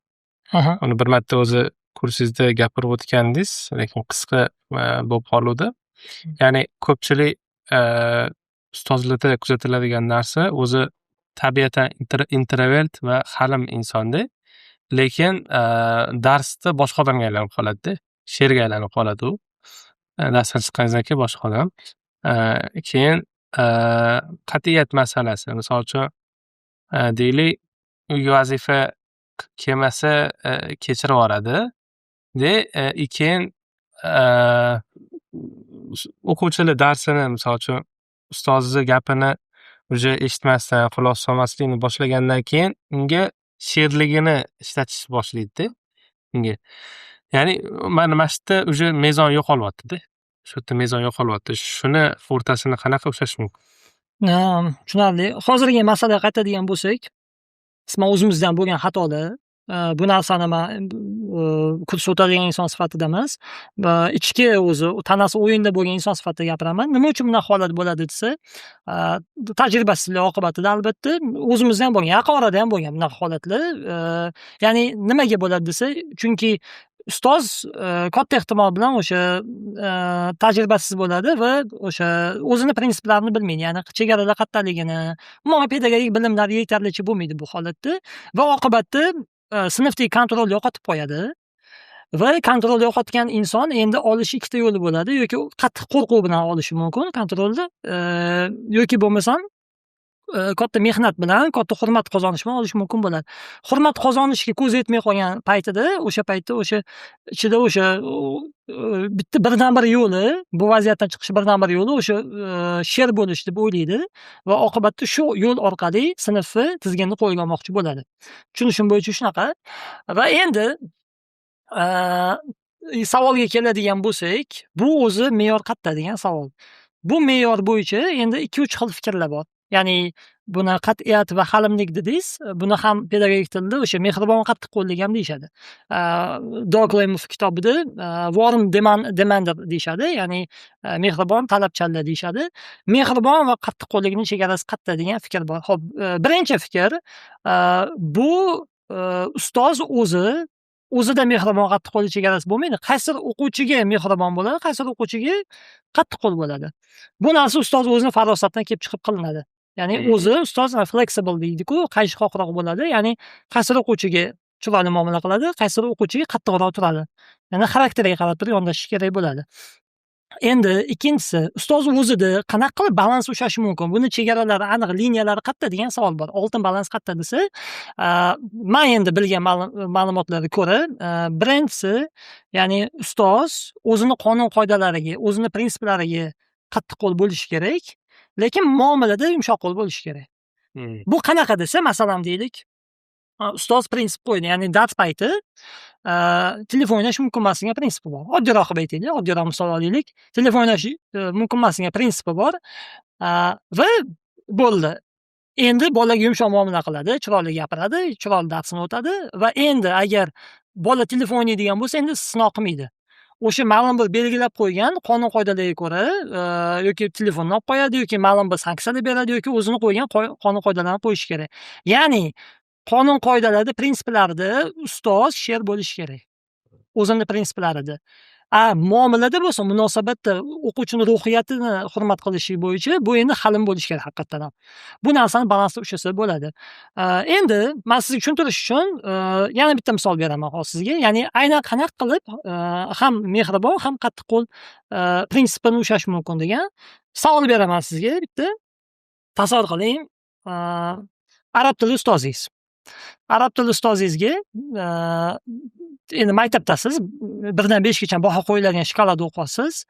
Uni bir marta o'zi kursingizda gapirib o'tgandingiz, lekin qisqa bo'lib qoluvdi. Ya'ni ko'pchilik ustozlarda kuzatiladigan narsa, o'zi tabiatan introvert va halim insonda, lekin darsda boshqa odamga aylanib qoladida, sherga aylanib qoladi u. Darsdan chiqqaningizdan keyin boshqa odam. Keyin qat'iyat masalasi, misol uchun, deylik, uyga vazifa kelmasa, kechirib yuboradi. De, keyin o'quvchilar darsini, misol uchun, ustozni gapini уже eshitmasdan, quloq solmaslikni boshlagandan keyin unga sherligini ishlatishni boshlaydida unga. Ya'ni mana shu yerda уже mezon yo'qolyaptida. Shu yerda mezon yo'qolyapti. Shuni o'rtasini qanaqa ushlash mumkin? Tushunarli. Hozirgi masalaga qaytadigan bo'lsak, qisman o'zimizdan bo'lgan xatolar. Bu narsani man kurs o'tadigan inson sifatida emas, ichki o'zi tanasi o'yinda bo'lgan inson sifatida gapiraman. Nima uchun bunaqa holat bo'ladi desa, tajribasizlik oqibatida albatta, o'zimizda ham bo'lgan, yaqin orada ham bo'lgan bunaqa holatlar. Ya'ni nimaga bo'ladi desa, chunki ustoz katta ehtimol bilan o'sha tajribasiz bo'ladi va o'sha o'zini prinsiplarini bilmaydi. Ya'ni chegaralar qattaligini, umuman pedagogik bilimlari yetarlicha bo'lmaydi bu holatda va oqibatda sinfdagi kontrolni yo'qotib qo'yadi va kontrolni yo'qotgan inson endi olishi ikkita yo'li bo'ladi: yoki qattiq qo'rquv bilan olishi mumkin kontrolni, yoki bo'lmasam katta mehnat bilan, katta hurmat qozonish bilan olish mumkin bo'ladi. Hurmat qozonishga ko'zi yetmay qolgan paytida, o'sha paytda o'sha ichida o'sha bitta birdan bir yo'li, bu vaziyatdan chiqish birdan bir yo'li o'sha sher bo'lish deb o'ylaydi va oqibatda shu yo'l orqali sinfni tizginni qo'lga olmoqchi bo'ladi. Tushunishim bo'yicha shunaqa. Va endi savolga keladigan bo'lsak, bu o'zi me'yor qatta degan savol. Bu me'yor bo'yicha endi ikki uch xil fikrlar bor. Ya'ni buni qat'iyat va halimlik dedingiz, buni ham pedagogik tilda o'sha mehribon qattiqqo'llik ham deyishadi. Doug Lemov kitobida warm demander deyishadi, ya'ni mehribon talabchanlar deyishadi. Mehribon va qattiqqo'llikning chegarasi qatta degan fikr bor. Xo'p, birinchi fikr, bu ustoz o'zi o'zida mehribon qattiqqo'llik chegarasi bo'lmaydi. Qaysidir o'quvchiga mehribon bo'ladi, qaysidir o'quvchiga qattiqqo'l bo'ladi. Bu narsa ustoz o'zini farosatidan kelib chiqib qilinadi. Ya'ni o'zi ustoz flexible deydi-ku, qayishqoqroq bo'ladi. Ya'ni qaysidir o'quvchiga chiroyli muomala qiladi, qaysidir o'quvchiga qattiqroq turadi. Ya'ni xarakteriga qarab turib yondashish kerak bo'ladi. Endi ikkinchisi, ustoz o'zida qanaqa qilib balans ushlashi mumkin? Buni chegaralari aniq, liniyalari qatta degan savol bor. Oltin balans qatta desa, man endi bilgan ma'lumotlarga ko'ra, birinchisi, ya'ni ustoz o'zini qonun qoidalariga, o'zini prinsiplariga qattiqqo'l bo'lishi kerak, lekin muomalada yumshoq qo'l bo'lishi kerak. Bu qanaqa desa, masalan, deylik, ustoz prinsip qo'ydi, ya'ni dars payti telefon o'ynash mumkin emas degan prinsipi bor. Oddiyroq qilib aytaylik, oddiyroq misol olaylik. Telefon o'ynash mumkin emas degan prinsipi bor va bo'ldi. Endi bolaga yumshoq muomala qiladi, chiroyli gapiradi, chiroyli darsini o'tadi va endi agar bola telefon o'ynaydigan bo'lsa, endi istisno qilmaydi. O'sha ma'lum bir belgilab qo'ygan qonun qoidalarga ko'ra, yoki telefonni olib qo'yadi, yoki ma'lum bir sanksiyalar beradi, yoki o'zini qo'ygan qonun qoidalarini qo'yishi kerak. Ya'ni qonun qoidalarda, prinsiplarida ustoz sher bo'lishi kerak. O'zini prinsiplarida. A muomalada bo'lsa, munosabatda o'quvchini ruhiyatini hurmat qilishi bo'yicha bu endi halim bo'lishi kerak haqiqatdan ham. Bu narsani balansda ushlasa bo'ladi. Endi man sizga tushuntirish uchun yana bitta misol beraman hozir sizga. Ya'ni aynan qanaqa qilib ham mehribon, ham qattiqqo'l prinsipini ushlash mumkin degan savol beraman sizga bitta. Tasavvur qiling, arab tili ustozingiz. Arab tili ustozingizga, endi maktabdasiz, 1 dan 5gacha baho qo'yiladigan shkalada o'qiyapsiz.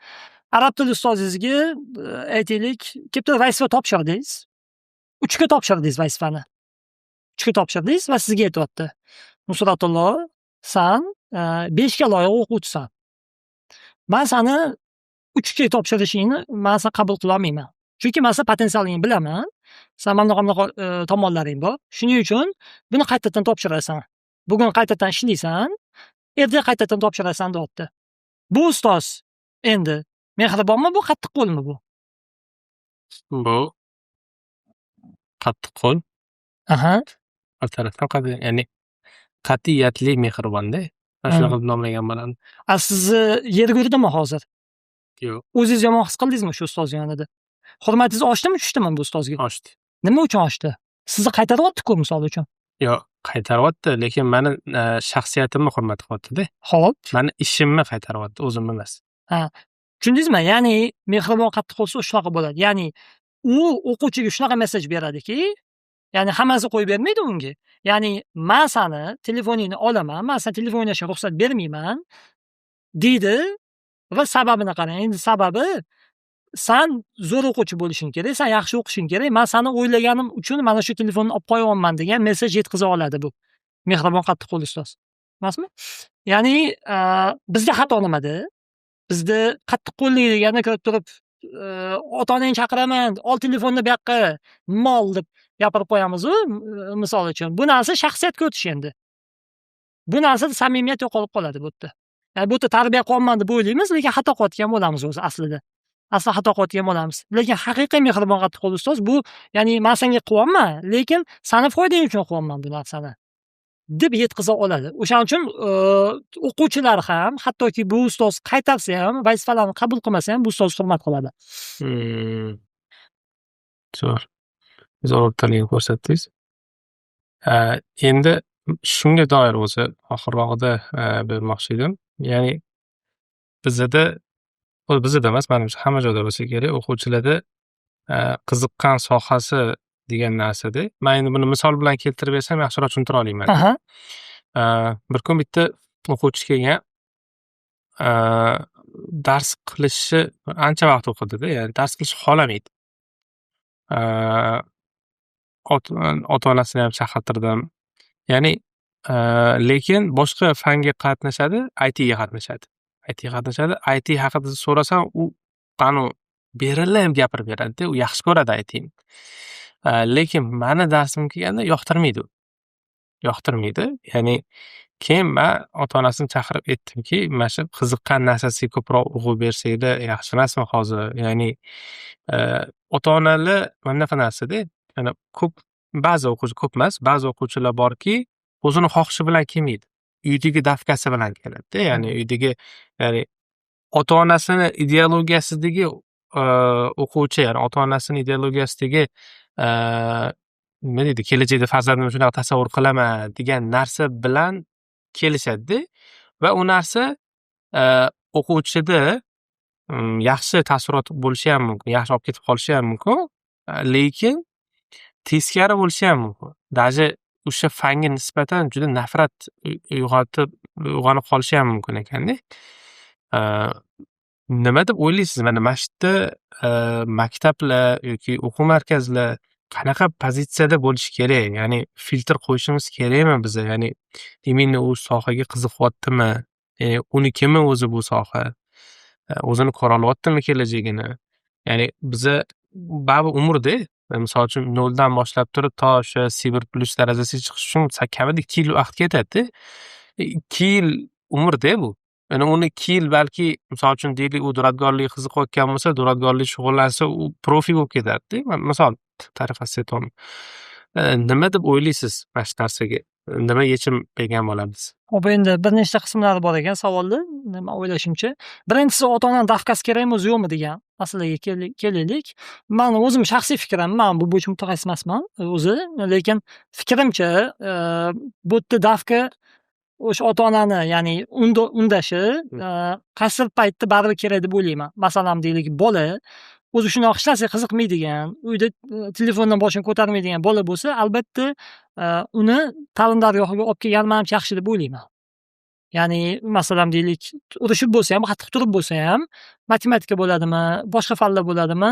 Arab tili ustozingizga, aytaylik, kelib turib vazifa topshirdingiz. 3ga topshirdingiz vazifani. 3ga topshirdingiz va sizga aytyapti: "Nusratullo, san 5ga loyiq o'quvchisan. Man sani 3ga topshirishingni man san qabul qilolmayman. Chunki man seni potensialingni bilaman. San mana bunaqa, bunaqa tomonlaring bor. Shuning uchun buni qaytadan topshirasan. Bugun qaytadan ishlaysan, ertaga qaytadan topshirasan", deyapti. Bu ustoz endi mehribonmi bu, qattiqqo'lmi bu? Bu qattiqqo'l. Bir tarafdan ya'ni qat'iyatli mehribonda. Man shunaqa qilib nomlagan bo'lardim. A sizni yerga urdimi hozir? Yo'q. O'zingiz yomon his qildingizmi shu ustoz yonida? Hurmatingiz oshdimi, tushdimi bu ustozga? Oshdi. Nima uchun oshdi? Sizni qaytaryapti-ku, misol uchun. Yo'q, qaytaryapti, lekin mani shaxsiyatimni hurmat qilyapti-da. Mani ishimni qaytaryapti, o'zimni emas. Ha. Tushundingizmi? Ya'ni mehribon qattiqqo'l shunaqa bo'ladi. Ya'ni u o'quvchiga shunaqa message beradiki, ya'ni hammasini qo'yib bermaydi unga. Ya'ni man sani telefoningni olaman, man sani telefon o'ynashga ruxsat bermayman, deydi va sababini qarang. Endi sababi, san zo'r o'quvchi bo'lishing kerak, san yaxshi o'qishing kerak, man sani o'ylaganim uchun mana shu telefonni olib qo'yyapman degan message yetkaza oladi bu mehribon qattiqqo'l ustoz. Emasmi? Ya'ni bizda xato nimada? Bizda qattiqqo'llik degani kirib turib, ota onangni chaqiraman, ol telefonni bu yoqqa, mol, deb gapirib qo'yamizu, misol uchun. Bu narsa shaxsiyatga o'tish endi. Bu narsada samimiyat yo'qolib qoladi bu yerda. Ya'ni bu yerda tarbiya qilyapman deb o'ylaymiz, lekin xato qilayotgan bo'lamiz o'zi aslida. Asli xato qilayotgan bo'lamiz. Lekin haqiqiy mehribon qattiqqo'l ustoz bu, ya'ni man senga qilyapman, lekin sani foydang uchun qilyapman bu narsani, deb yetkaza oladi. O'shaning uchun o'quvchilar ham hattoki bu ustoz qaytarsa ham, vazifalarni qabul qilmasa ham, bu ustozni hurmat qiladi. Zo'r. Zo'r o'rtaligini ko'rsatdingiz. Endi shunga doir o'zi oxirrog'ida bermoqchi edim. Ya'ni bizada, o'zi bizada emas, manimcha, hamma joyda bo'lsa kerak, o'quvchilarda qiziqqan sohasi degan narsada. Man endi buni misol bilan keltirib bersam, yaxshiroq tushuntira olaman. Bir kun bitta o'quvchi kelgan, dars qilishni ancha vaqt o'qidida, ya'ni dars qilishni xohlamaydi. Ota-onasini ham chaqirtirdim. Ya'ni lekin boshqa fanga qatnashadi, ITga qatnashadi. ITga qatnashadi. IT haqida so'rasam, u anavi berilib gapirib beradida, u yaxshi ko'radi ITni. Lekin mani darsimga kelganda yoqtirmaydi u. Yoqtirmaydi. Ya'ni keyin man ota-onasini chaqirib aytdimki, mana shu qiziqqan narsasiga ko'proq urg'u bersanglar yaxshi emasmi hozir? Ya'ni ota-onalar mana bunaqa narsada, mana ko'p, ba'zi o'quvchi, ko'p emas, ba'zi o'quvchilar borki, o'zini xohishi bilan kelmaydi. Uydagi давка si bilan keladida, ya'ni uydagi, ya'ni ota-onasini ideologiyasidagi o'quvchi, ya'ni ota-onasini ideologiyasidagi, nima deydi, kelajakda farzandimni shunaqa tasavvur qilaman degan narsa bilan kelishadida va u narsa o'quvchida yaxshi taassurot bo'lishi ham mumkin, yaxshi olib ketib qolishi ham mumkin, lekin teskari bo'lishi ham mumkin. Даже o'sha fanga nisbatan juda nafrat uyg'otib, uyg'onib qolishi ham mumkin ekanda. Nima deb o'ylaysiz, mana shu yerda maktablar yoki o'quv markazlar qanaqa pozitsiyada bo'lishi kerak? Ya'ni filtr qo'yishimiz kerakmi biza? Ya'ni именно u sohaga qiziqyaptimi? Unikimi o'zi bu soha? O'zini ko'ra olyaptimi kelajagini? Ya'ni biza baribir umrda, misol uchun, noldan boshlab turib to o'sha C1+ darajasiga chiqish uchun kamida 2 yil vaqt ketadida. 2 yil umrda bu. Ya'ni uni 2 yil balki, misol uchun, deylik, u duradgorlikka qiziqayotgan bo'lsa, duradgorlik shug'ullansa, u profi bo'lib ketadida. Man misol tariqasida aytyapman. Nima deb o'ylaysiz mana shu narsaga? Nima yechim bergan bo'lardiz? Hop, endi bir nechta qismlari bor ekan savolni, man o'ylashimcha. Birinchisi, ota onani давка si kerakmi o'zi, yo'qmi degan masalaga kelaylik. Mani o'zim shaxsiy fikrim, man bu bo'yicha mutaxassis emasman o'zi, lekin fikrimcha, bu yerda давка o'sha ota onani, ya'ni undashi qaysidir paytda baribir kerak deb o'ylayman. Masalan, deylik, bola o'zi shundoq hech narsaga qiziqmaydigan, uyda telefondan boshini ko'tarmaydigan bola bo'lsa, albatta uni ta'lim dargohiga olib kelgani manimcha yaxshi deb o'ylayman. Ya'ni, masalan, deylik, urishib bo'lsa ham, qattiq turib bo'lsa ham, matematika bo'ladimi, boshqa fanlar bo'ladimi,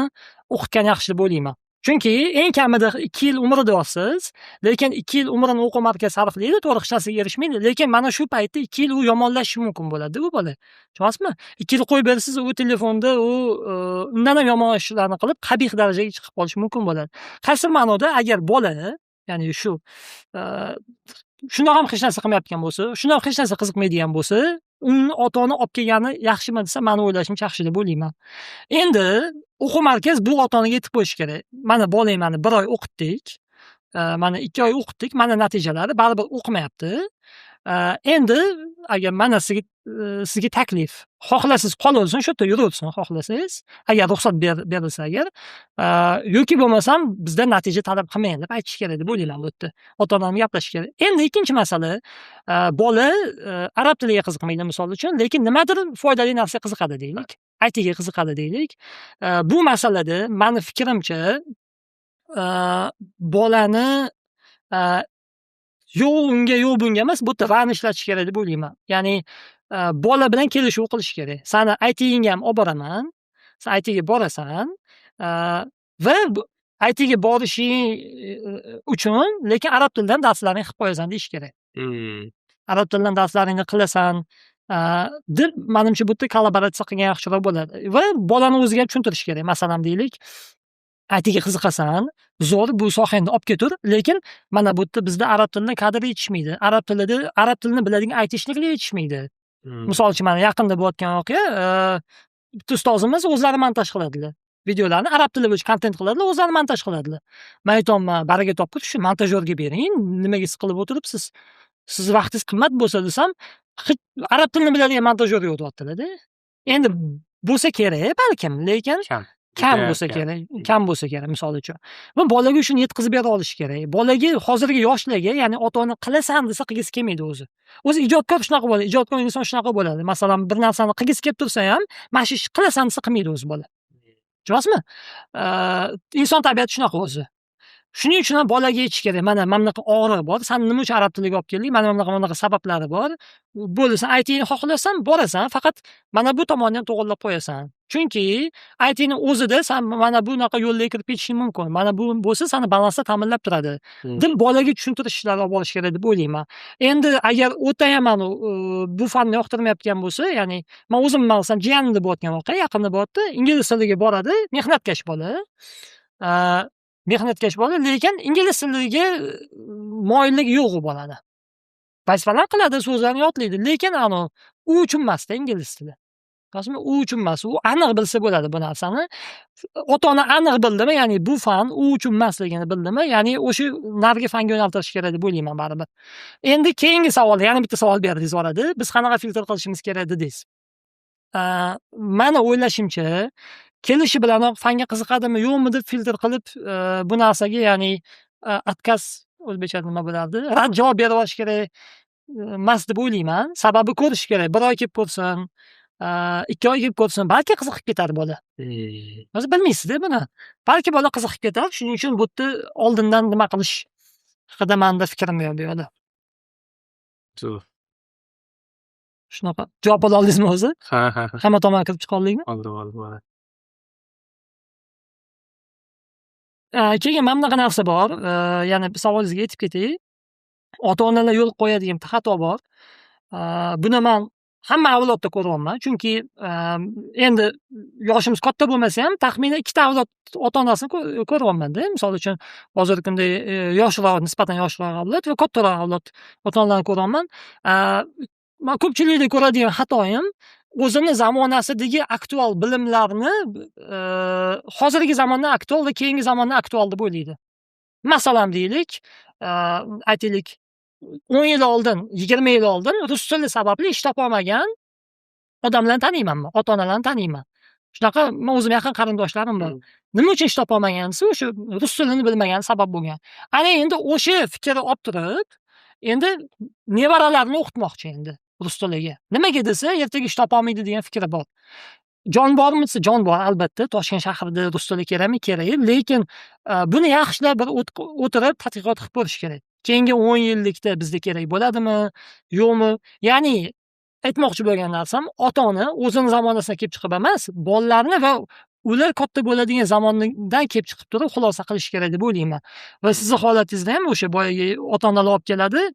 o'qitgan yaxshi deb o'ylayman. Chunki eng kamida 2 yil umri deyapsiz, lekin 2 yil umrini o'quv markazi sarflaydi, to'g'ri, hech narsaga erishmaydi, lekin mana shu paytda 2 yil u yomonlashishi mumkin bo'ladi u bola. Tushunyapsizmi? 2 yil qo'yib bersangiz, u telefonda u undan ham yomon ishlarni qilib, qabih darajaga chiqib qolishi mumkin bo'ladi. Qaysi ma'noda, agar bola, ya'ni shu shundoq ham hech narsa qilmayotgan bo'lsa, shundoq hech narsa qiziqmaydigan bo'lsa, uni ota ona olib kelgani yaxshimi desa, mani o'ylashimcha, yaxshi deb o'ylayman. Endi o'quv markaz bu ota onaga aytib qo'yishi kerak. Mana, bolangni bir oy o'qitdik, mana, 2 oy o'qitdik, mana natijalari, baribir o'qimayapti. Endi agar mana sizga taklif, xohlasangiz qolaversin, shu yerda yuraversin xohlasangiz, agar ruxsat berilsa agar, yoki bo'lmasam bizdan natija talab qilmang deb aytish kerak deb o'ylayman bu yerda. Ota ona bilan gaplashish kerak. Endi ikkinchi masala, bola arab tiliga qiziqmaydi, misol uchun, lekin nimadir foydali narsaga qiziqadi, deylik. ITga qiziqadi, deylik. Bu masalada mani fikrimcha, bolani yo'q unga, yo'q bunga emas, bu yerda rani ishlatish kerak deb o'ylayman. Ya'ni bola bilan kelishuv qilish kerak. Sani ITingga ham olib boraman, sen ITga borasan va ITga borishing uchun lekin arab tilidan darslaringni qilib qo'yasan deyish kerak. Arab tilidan darslaringni qilasan deb, manimcha, bu yerda kollaboratsiya qilgan yaxshiroq bo'ladi va bolani o'ziga ham tushuntirish kerak. Masalan, deylik, ITga qiziqasan, zo'r, bu sohangni olib ketur, lekin mana bu yerda bizda arab tilidan kadr yetishmaydi. Arab tilida, arab tilini biladigan айтишник lar yetishmaydi. Misol uchun, mana yaqinda bo'layotgan voqea, bitta ustozimiz o'zlari montaj qiladilar. Videolarni arab tili bo'yicha kontent qiladilar, o'zlari montaj qiladilar. Man aytyapman, baraka topib, shu montajyorga bering, nimaga siqilib o'tiribsiz? Sizni vaqtingiz qimmat bo'lsa desam, hech arab tilini biladigan montajyor yo'q deyaptilar-da. Endi bo'lsa kerak balkim, lekin Kam. kam Judayam bo'lsa kam. kerak, kam bo'lsa kerak, misol uchun. Bu bolaga shuni yetkazib bera olish kerak. Bolaga, hozirgi yoshlarga, ya'ni ota ona qilasan desa, qilgisi kelmaydi o'zi. O'zi ijodkor shunaqa bo'ladi, ijodkor inson shunaqa bo'ladi. Masalan, bir narsani qilgisi kelib tursa ham, mana shu ishni qilasan desa, qilmaydi o'zi bola. Tushunyapsizmi? Inson tabiati shunaqa o'zi. Shuning uchun ham bolaga aytish kerak. Mana bunaqa og'riq bor. San nima uchun arab tiliga olib keldik? Mana bunaqa sabablari bor. Bo'ldi, sen ITni xohlasan, borasan, faqat mana bu tomonni ham to'g'irlab qo'yasan. Chunki ITni o'zida san mana bunaqa yo'lga kirib ketishing mumkin. Mana bu bo'lsa, sani balansda ta'minlab turadi. Deb bolaga tushuntirish ishlari olib borish kerak deb o'ylayman. Endi agar o'ta ham bu fanni yoqtirmayotgan bo'lsa, ya'ni man o'zim, masalan, jiyanimda bo'layotgan voqea, yaqinda bo'lyapti. Ingliz tiliga boradi, mehnatkash bola. Mehnatkash bola, lekin ingliz tiliga moyilligi yo'q u bolani. Vazifalarni qiladi, so'zlarni yodlaydi, lekin anavi u uchun emasda ingliz tili. Rostmi? U uchun emas. U aniq bilsa bo'ladi bu narsani. Ota ona aniq bildimi, ya'ni bu fan u uchun emasligini bildimi, ya'ni o'sha narigi fanga yo'naltirish kerak deb o'ylayman baribir. Endi keyingi savol, yana bitta savol berdingiz orada. Biz qanaqa filtr qilishimiz kerak dedingiz. Mani o'ylashimcha, kelishi bilanoq fanga qiziqadimi, yo'qmi deb filtr qilib, bu narsaga, ya'ni отказ, o'zbekchada nima bo'lardi? Rad javob berib yuborish kerak emas deb o'ylayman. Sababi, ko'rish kerak. Bir oy kelib ko'rsin, 2 oy kelib ko'rsin, balki qiziqib ketar bola. O'zi bilmaysizda buni. Balki bola qiziqib ketar. Shuning uchun bu yerda oldindan nima qilish haqida manda fikrim yo'q bu yoqda. Zo'r. Shunaqa. Javob ola oldingizmi o'zi? Ha. Hamma tomon kirib chiqa oldingmi? Oldim, oldim. Keyin mana bunaqa narsa bor. Yana savolingizga yetib ketay. Ota-onalar yo'l qo'yadigan bitta xato bor. Buni man hamma avlodda ko'ryapman. Chunki endi yoshimiz katta bo'lmasa ham, taxminan ikkita avlod ota-onasini ko'ryapman-da. Misol uchun, hozirgi kunda yoshroq, nisbatan yoshroq avlod va kattaroq avlod ota-onalarni ko'ryapman. Man ko'pchilikda ko'radigan xatoyim, o'zini zamonasidagi aktual bilimlarni hozirgi zamonda aktual va keyingi zamonda aktual deb o'ylaydi. Masalan, deylik, aytaylik 10 yil oldin, 20 yil oldin rus tili sababli ish topolmagan odamlarni taniyman man, ota onalarni taniyman. Shunaqa man o'zim yaqin qarindoshlarim bor. Nima uchun ish topolmagan desa, o'sha rus tilini bilmagani sabab bo'lgan. Ana endi o'sha fikrni olib turib, endi nevaralarini o'qitmoqchi endi rus tiliga. Nimaga desa, ertaga ish topolmaydi degan fikri bor. Jon bormi desa, jon bor albatta. Toshkent shahrida rus tili kerakmi? Kerak. Lekin buni yaxshilab bir o'tirib tadqiqot qilib ko'rish kerak. Keyingi 10 yillikda bizda kerak bo'ladimi, yo'qmi? Ya'ni aytmoqchi bo'lgan narsam, ota-ona o'zini zamonasidan kelib chiqib emas, bolalarni va ular katta bo'ladigan zamondan kelib chiqib turib xulosa qilish kerak deb o'ylayman. Va sizni holatingizda ham o'sha boyagi ota-onalar olib keladi,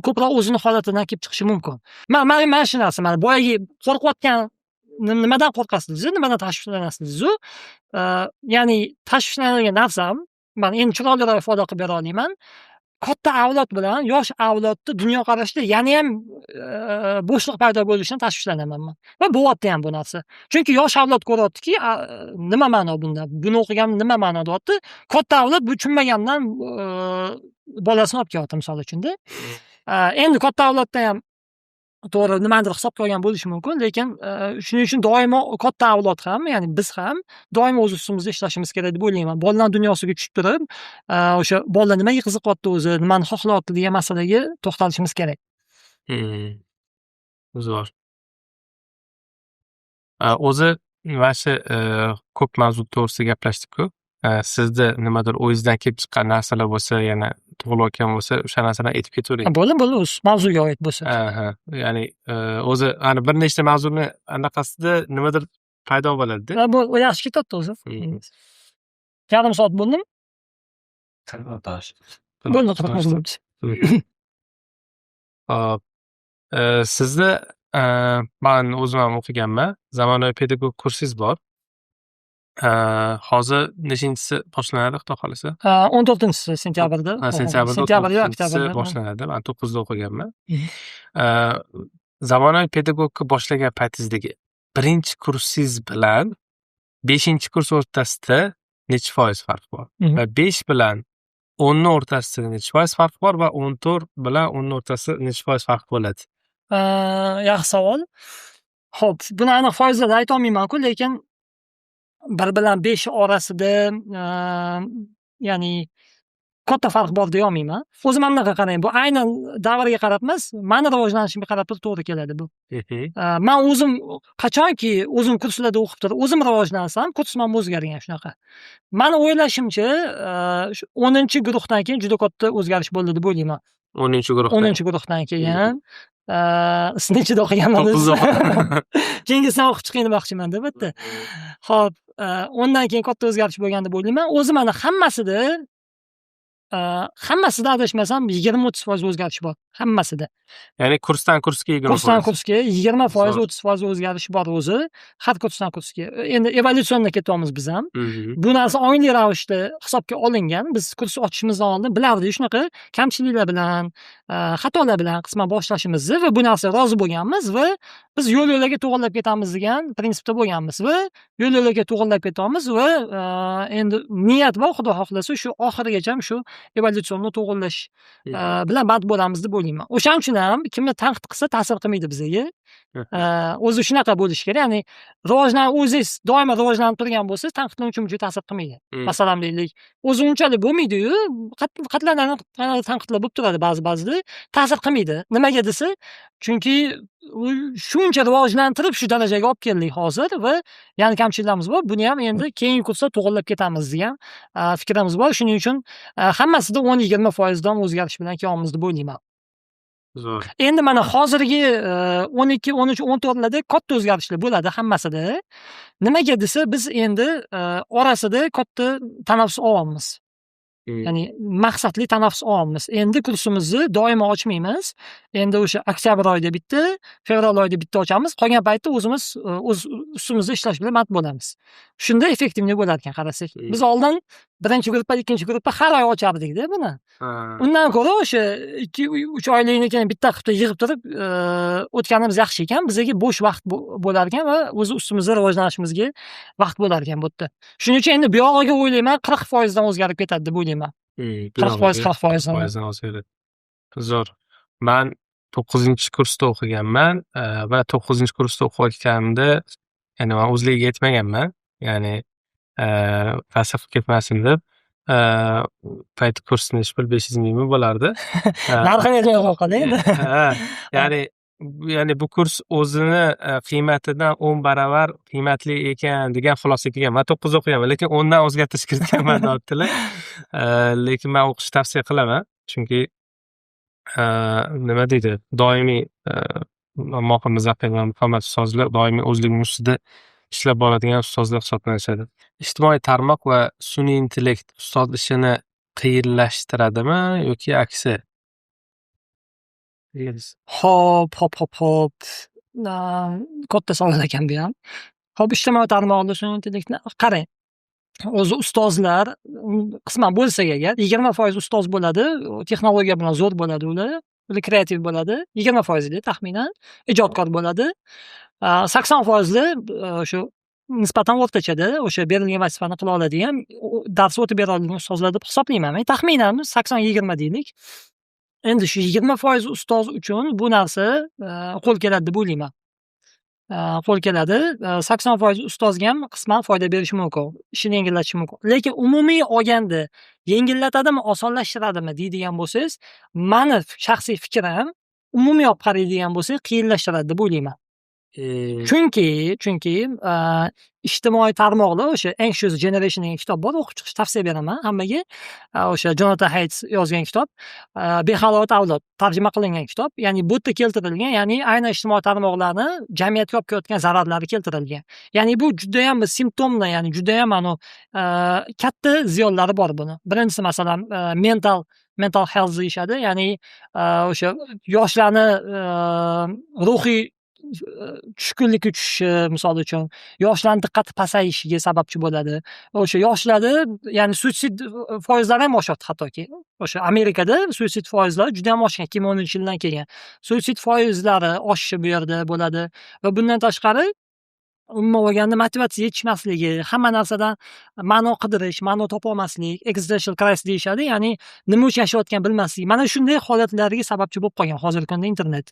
ko'proq o'zini holatidan kelib chiqishi mumkin. Man shu narsa, mana boyagi qo'rqayotgan, nimadan qo'rqasiz, nimadan tashvishlanasiz-u, ya'ni tashvishlanadigan narsam, man endi chiroyliroq ifoda qilib bera olmayman. Katta avlod bilan yosh avlodni dunyoqarashida yanayam bo'shliq paydo bo'lishidan tashvishlanaman man. Va bo'lyapti ham bu narsa. Chunki yosh avlod ko'ryaptiki, nima ma'no bunda? Buni o'qiganim nima ma'no, deyapti. Katta avlod bu tushunmagandan bolasini olib kelyapti, misol uchunda. Endi katta avlodda ham to'g'ri, nimanidir hisobga olgan bo'lishi mumkin, lekin shuning uchun doimo katta avlod ham, ya'ni biz ham doimo o'z ustimizda ishlashimiz kerak deb o'ylayman. Bolalar dunyosiga tushib turib, o'sha bolalar nimaga qiziqyapti o'zi, nimani xohlayapti degan masalaga to'xtalishimiz kerak. Zo'r. O'zi mana shu ko'p mavzu to'g'risida gaplashdik-ku. Sizda nimadir o'zingizdan kelib chiqqan narsalar bo'lsa, yana tug'ilayotgan bo'lsa, o'sha narsalarni aytib ketavering. Bo'ldi, bo'ldi, o'zi mavzuga oid bo'lsa. Aha, ya'ni o'zi ana bir nechta mavzuni anaqasida nimadir paydo bo'ladi-da. Ha, bu yaxshi ketyapti o'zi. Yarim soat bo'ldimi? Bo'ldi, 40 minut. Hop. Sizni man o'zim ham o'qiganman. Zamonaviy pedagog kursingiz bor. Hozir nechinchisi boshlanadi, Xudo xohlasa? 14-sentyabrda. Ha, sentyabrda. Sentyabr yo 14-inchisi oktyabrda. boshlanadi. Man 9da o'qiganman. Zamonaviy pedagogga boshlagan paytingizdagi birinchi kursingiz bilan beshinchi kurs o'rtasida nechi foiz farq bor? Va 5 bilan 10ni o'rtasida nechi foiz farq bor va 14 bilan 10ni o'rtasida nechi foiz farq bo'ladi? Yaxshi savol. Xo'p, buni aniq foizlarda aytolmayman-ku, lekin 1 bilan 5 orasida ya'ni katta farq bor deyolmayman. O'zim ham bunaqa qarang, bu aynan davrga qarab emas, mani rivojlanishimga qarab turib to'g'ri keladi bu. Man o'zim qachonki o'zim kurslarda o'qib turib, o'zim rivojlansam, kursim ham o'zgargan shunaqa. Mani o'ylashimcha, shu 10-guruhdan keyin juda katta o'zgarish bo'ldi deb o'ylayman. 10-guruhdan. 10-guruhdan keyin. Siz nechida o'qiganman? 9da o'qigan. Keyingisini o'qib chiqing demoqchiman-da bu yerda. Xo'p, 10dan keyin katta o'zgarish bo'lgan deb o'ylayman. O'zi mana hammasida adashmasam 20-30% o'zgarish bor. Hammasida. Ya'ni kursdan kursga 20 Kursdan foiz. kursga 20%, Zo'r. 30% o'zgarish bor o'zi. Har kursdan kursga. Endi эволюционно ketyapmiz biz ham. Bu narsa ongli ravishda hisobga olingan. Biz kurs ochishimizdan oldin bilardik shunaqa kamchiliklar bilan, xatolar bilan qisman boshlashimizni va bu narsaga rozi bo'lganmiz va biz yo'l yo'lakay to'g'irlab ketamiz degan prinsipda bo'lganmiz va yo'l yo'lakay to'g'irlab ketyapmiz va endi niyat bor, Xudo xohlasa, shu oxirigacha shu эволюционно to'g'irlash bilan band bo'lamiz deb o'ylayman. O'shaning uchun ham kimni tanqid qilsa, ta'sir qilmaydi bizaga. O'zi shunaqa bo'lishi kerak. Ya'ni o'zingiz doimo rivojlanib turgan bo'lsangiz, tanqidlar uncha muncha ta'sir qilmaydi. Masalan, deylik, o'zi unchalik bo'lmaydi-yu, qatlanadi, tanqidlar bo'lib turadi ba'zi ba'zida, ta'sir qilmaydi. Nimaga desa, chunki u shuncha rivojlantirib shu darajaga olib keldik hozir va yana kamchiliklarimiz bor. Buni ham endi keyingi kursda to'g'irlab ketamiz degan fikrimiz bor. Shuning uchun hammasida 10-20% dan o'zgarish bilan kelyapmiz deb o'ylayman. Zo'r. Endi mana hozirgi 12, 13, 14larda katta o'zgarishlar bo'ladi hammasida. Nimaga desa, biz endi orasida katta tanaffus olyapmiz. Ya'ni maqsadli tanaffus olyapmiz. Endi kursimizni doimo ochmaymiz. Endi o'sha oktyabr oyida bitta, fevral oyida bitta ochamiz. Qolgan paytda o'zimiz o'z ustimizda ishlash bilan band bo'lamiz. Shunda эффективный bo'lar ekan qarasak. Biz oldin birinchi gruppa, ikkinchi gruppa har oy ochardik-da buni. Undan ko'ra o'sha 2-3 oyliknikini bitta qilib yig'ib turib o'tganimiz yaxshi ekan. Bizga bo'sh vaqt bo'lar ekan va o'zi ustimizda rivojlanishimizga vaqt bo'lar ekan bu yerda. Shuning uchun endi bu yog'iga o'ylayman, 40% dan o'zgarib ketadi deb o'ylayman. Bu 40%, yog'iga 40%dan. 40%dan o'zgaradi. Zo'r. Man to'qqizinchi kursda o'qiganman va to'qqizinchi kursda o'qiyotganimda, ya'ni man o'zligiga aytmaganman. Ya'ni pastga qilib ketmasin deb. U payt kurs nechi pul, 500 mingmi bo'lardi. Narxini aytmay qo'ya qoling endi. Ha, ya'ni bu kurs o'zini qiymatidan 10 baravar qiymatli ekan degan xulosaga kelganman. Man to'qqizda o'qiganman, lekin 10dan o'zgartirish kiritganman, deyaptilar. Lekin man o'qishni tavsiya qilaman. Chunki, nima deydi, doimiy Mohir Muzaffar va Muhammad ustozlar doimiy o'zligini ustida ishlab boradigan ustozlar hisoblanishadi. Ijtimoiy tarmoq va sun'iy intellekt ustoz ishini qiyinlashtiradimi yoki aksi? Xo'p. Katta savol ekan buyam. Xo'p, ijtimoiy tarmoqda sun'iy intellektni qarang. O'zi ustozlar qisman bo'lsak agar, 20% ustoz bo'ladi, texnologiya bilan zo'r bo'ladi ular, ular kreativ bo'ladi. 20 foizli taxminan ijodkor bo'ladi. 80 foizli shu nisbatan o'rtachada o'sha berilgan vazifani qila oladigan, dars o'tib bera oladigan ustozlar deb hisoblayman men. Taxminan 80:20 deylik. Endi shu 20% ustoz uchun bu narsa qo'l keladi deb o'ylayman. Qo'l keladi. 80% ustozga ham qisman foyda berishi mumkin. Ishini yengillatishi mumkin. Lekin umumiy olganda yengillatadimi, osonlashtiradimi deydigan bo'lsangiz, mani shaxsiy fikrim, umumiy olib qaraydigan bo'lsak, qiyinlashtiradi deb o'ylayman. Chunki ijtimoiy tarmoqlar, o'sha Anxious Generation degan kitob bor, o'qib chiqishni tavsiya beraman hammaga. O'sha Jonathan Haidt yozgan kitob. Behalovat avlod tarjima qilingan kitob. Ya'ni bu yerda keltirilgan, ya'ni aynan ijtimoiy tarmoqlarni jamiyatga olib kelayotgan zararlari keltirilgan. Ya'ni bu judayam bir simptomli, ya'ni judayam anavi katta ziyonlari bor buni. Birinchisi, masalan, mental health deyishadi. Ya'ni o'sha yoshlarni ruhiy tushkunlikka tushishi, misol uchun, yoshlarni diqqati pasayishiga sababchi bo'ladi. O'sha yoshlarda, ya'ni suitsid foizlari ham oshyapti hattoki. O'sha Amerikada suitsid foizlari judayam oshgan 2010-yildan keyin. Suitsid foizlari oshishi bu yerda bo'ladi va bundan tashqari, umuman olganda, motivatsiya yetishmasligi, hamma narsadan ma'no qidirish, ma'no topolmaslik, existential crisis deyishadi, ya'ni nima uchun yashayotganini bilmaslik. Mana shunday holatlarga sababchi bo'lib qolgan hozirgi kunda internet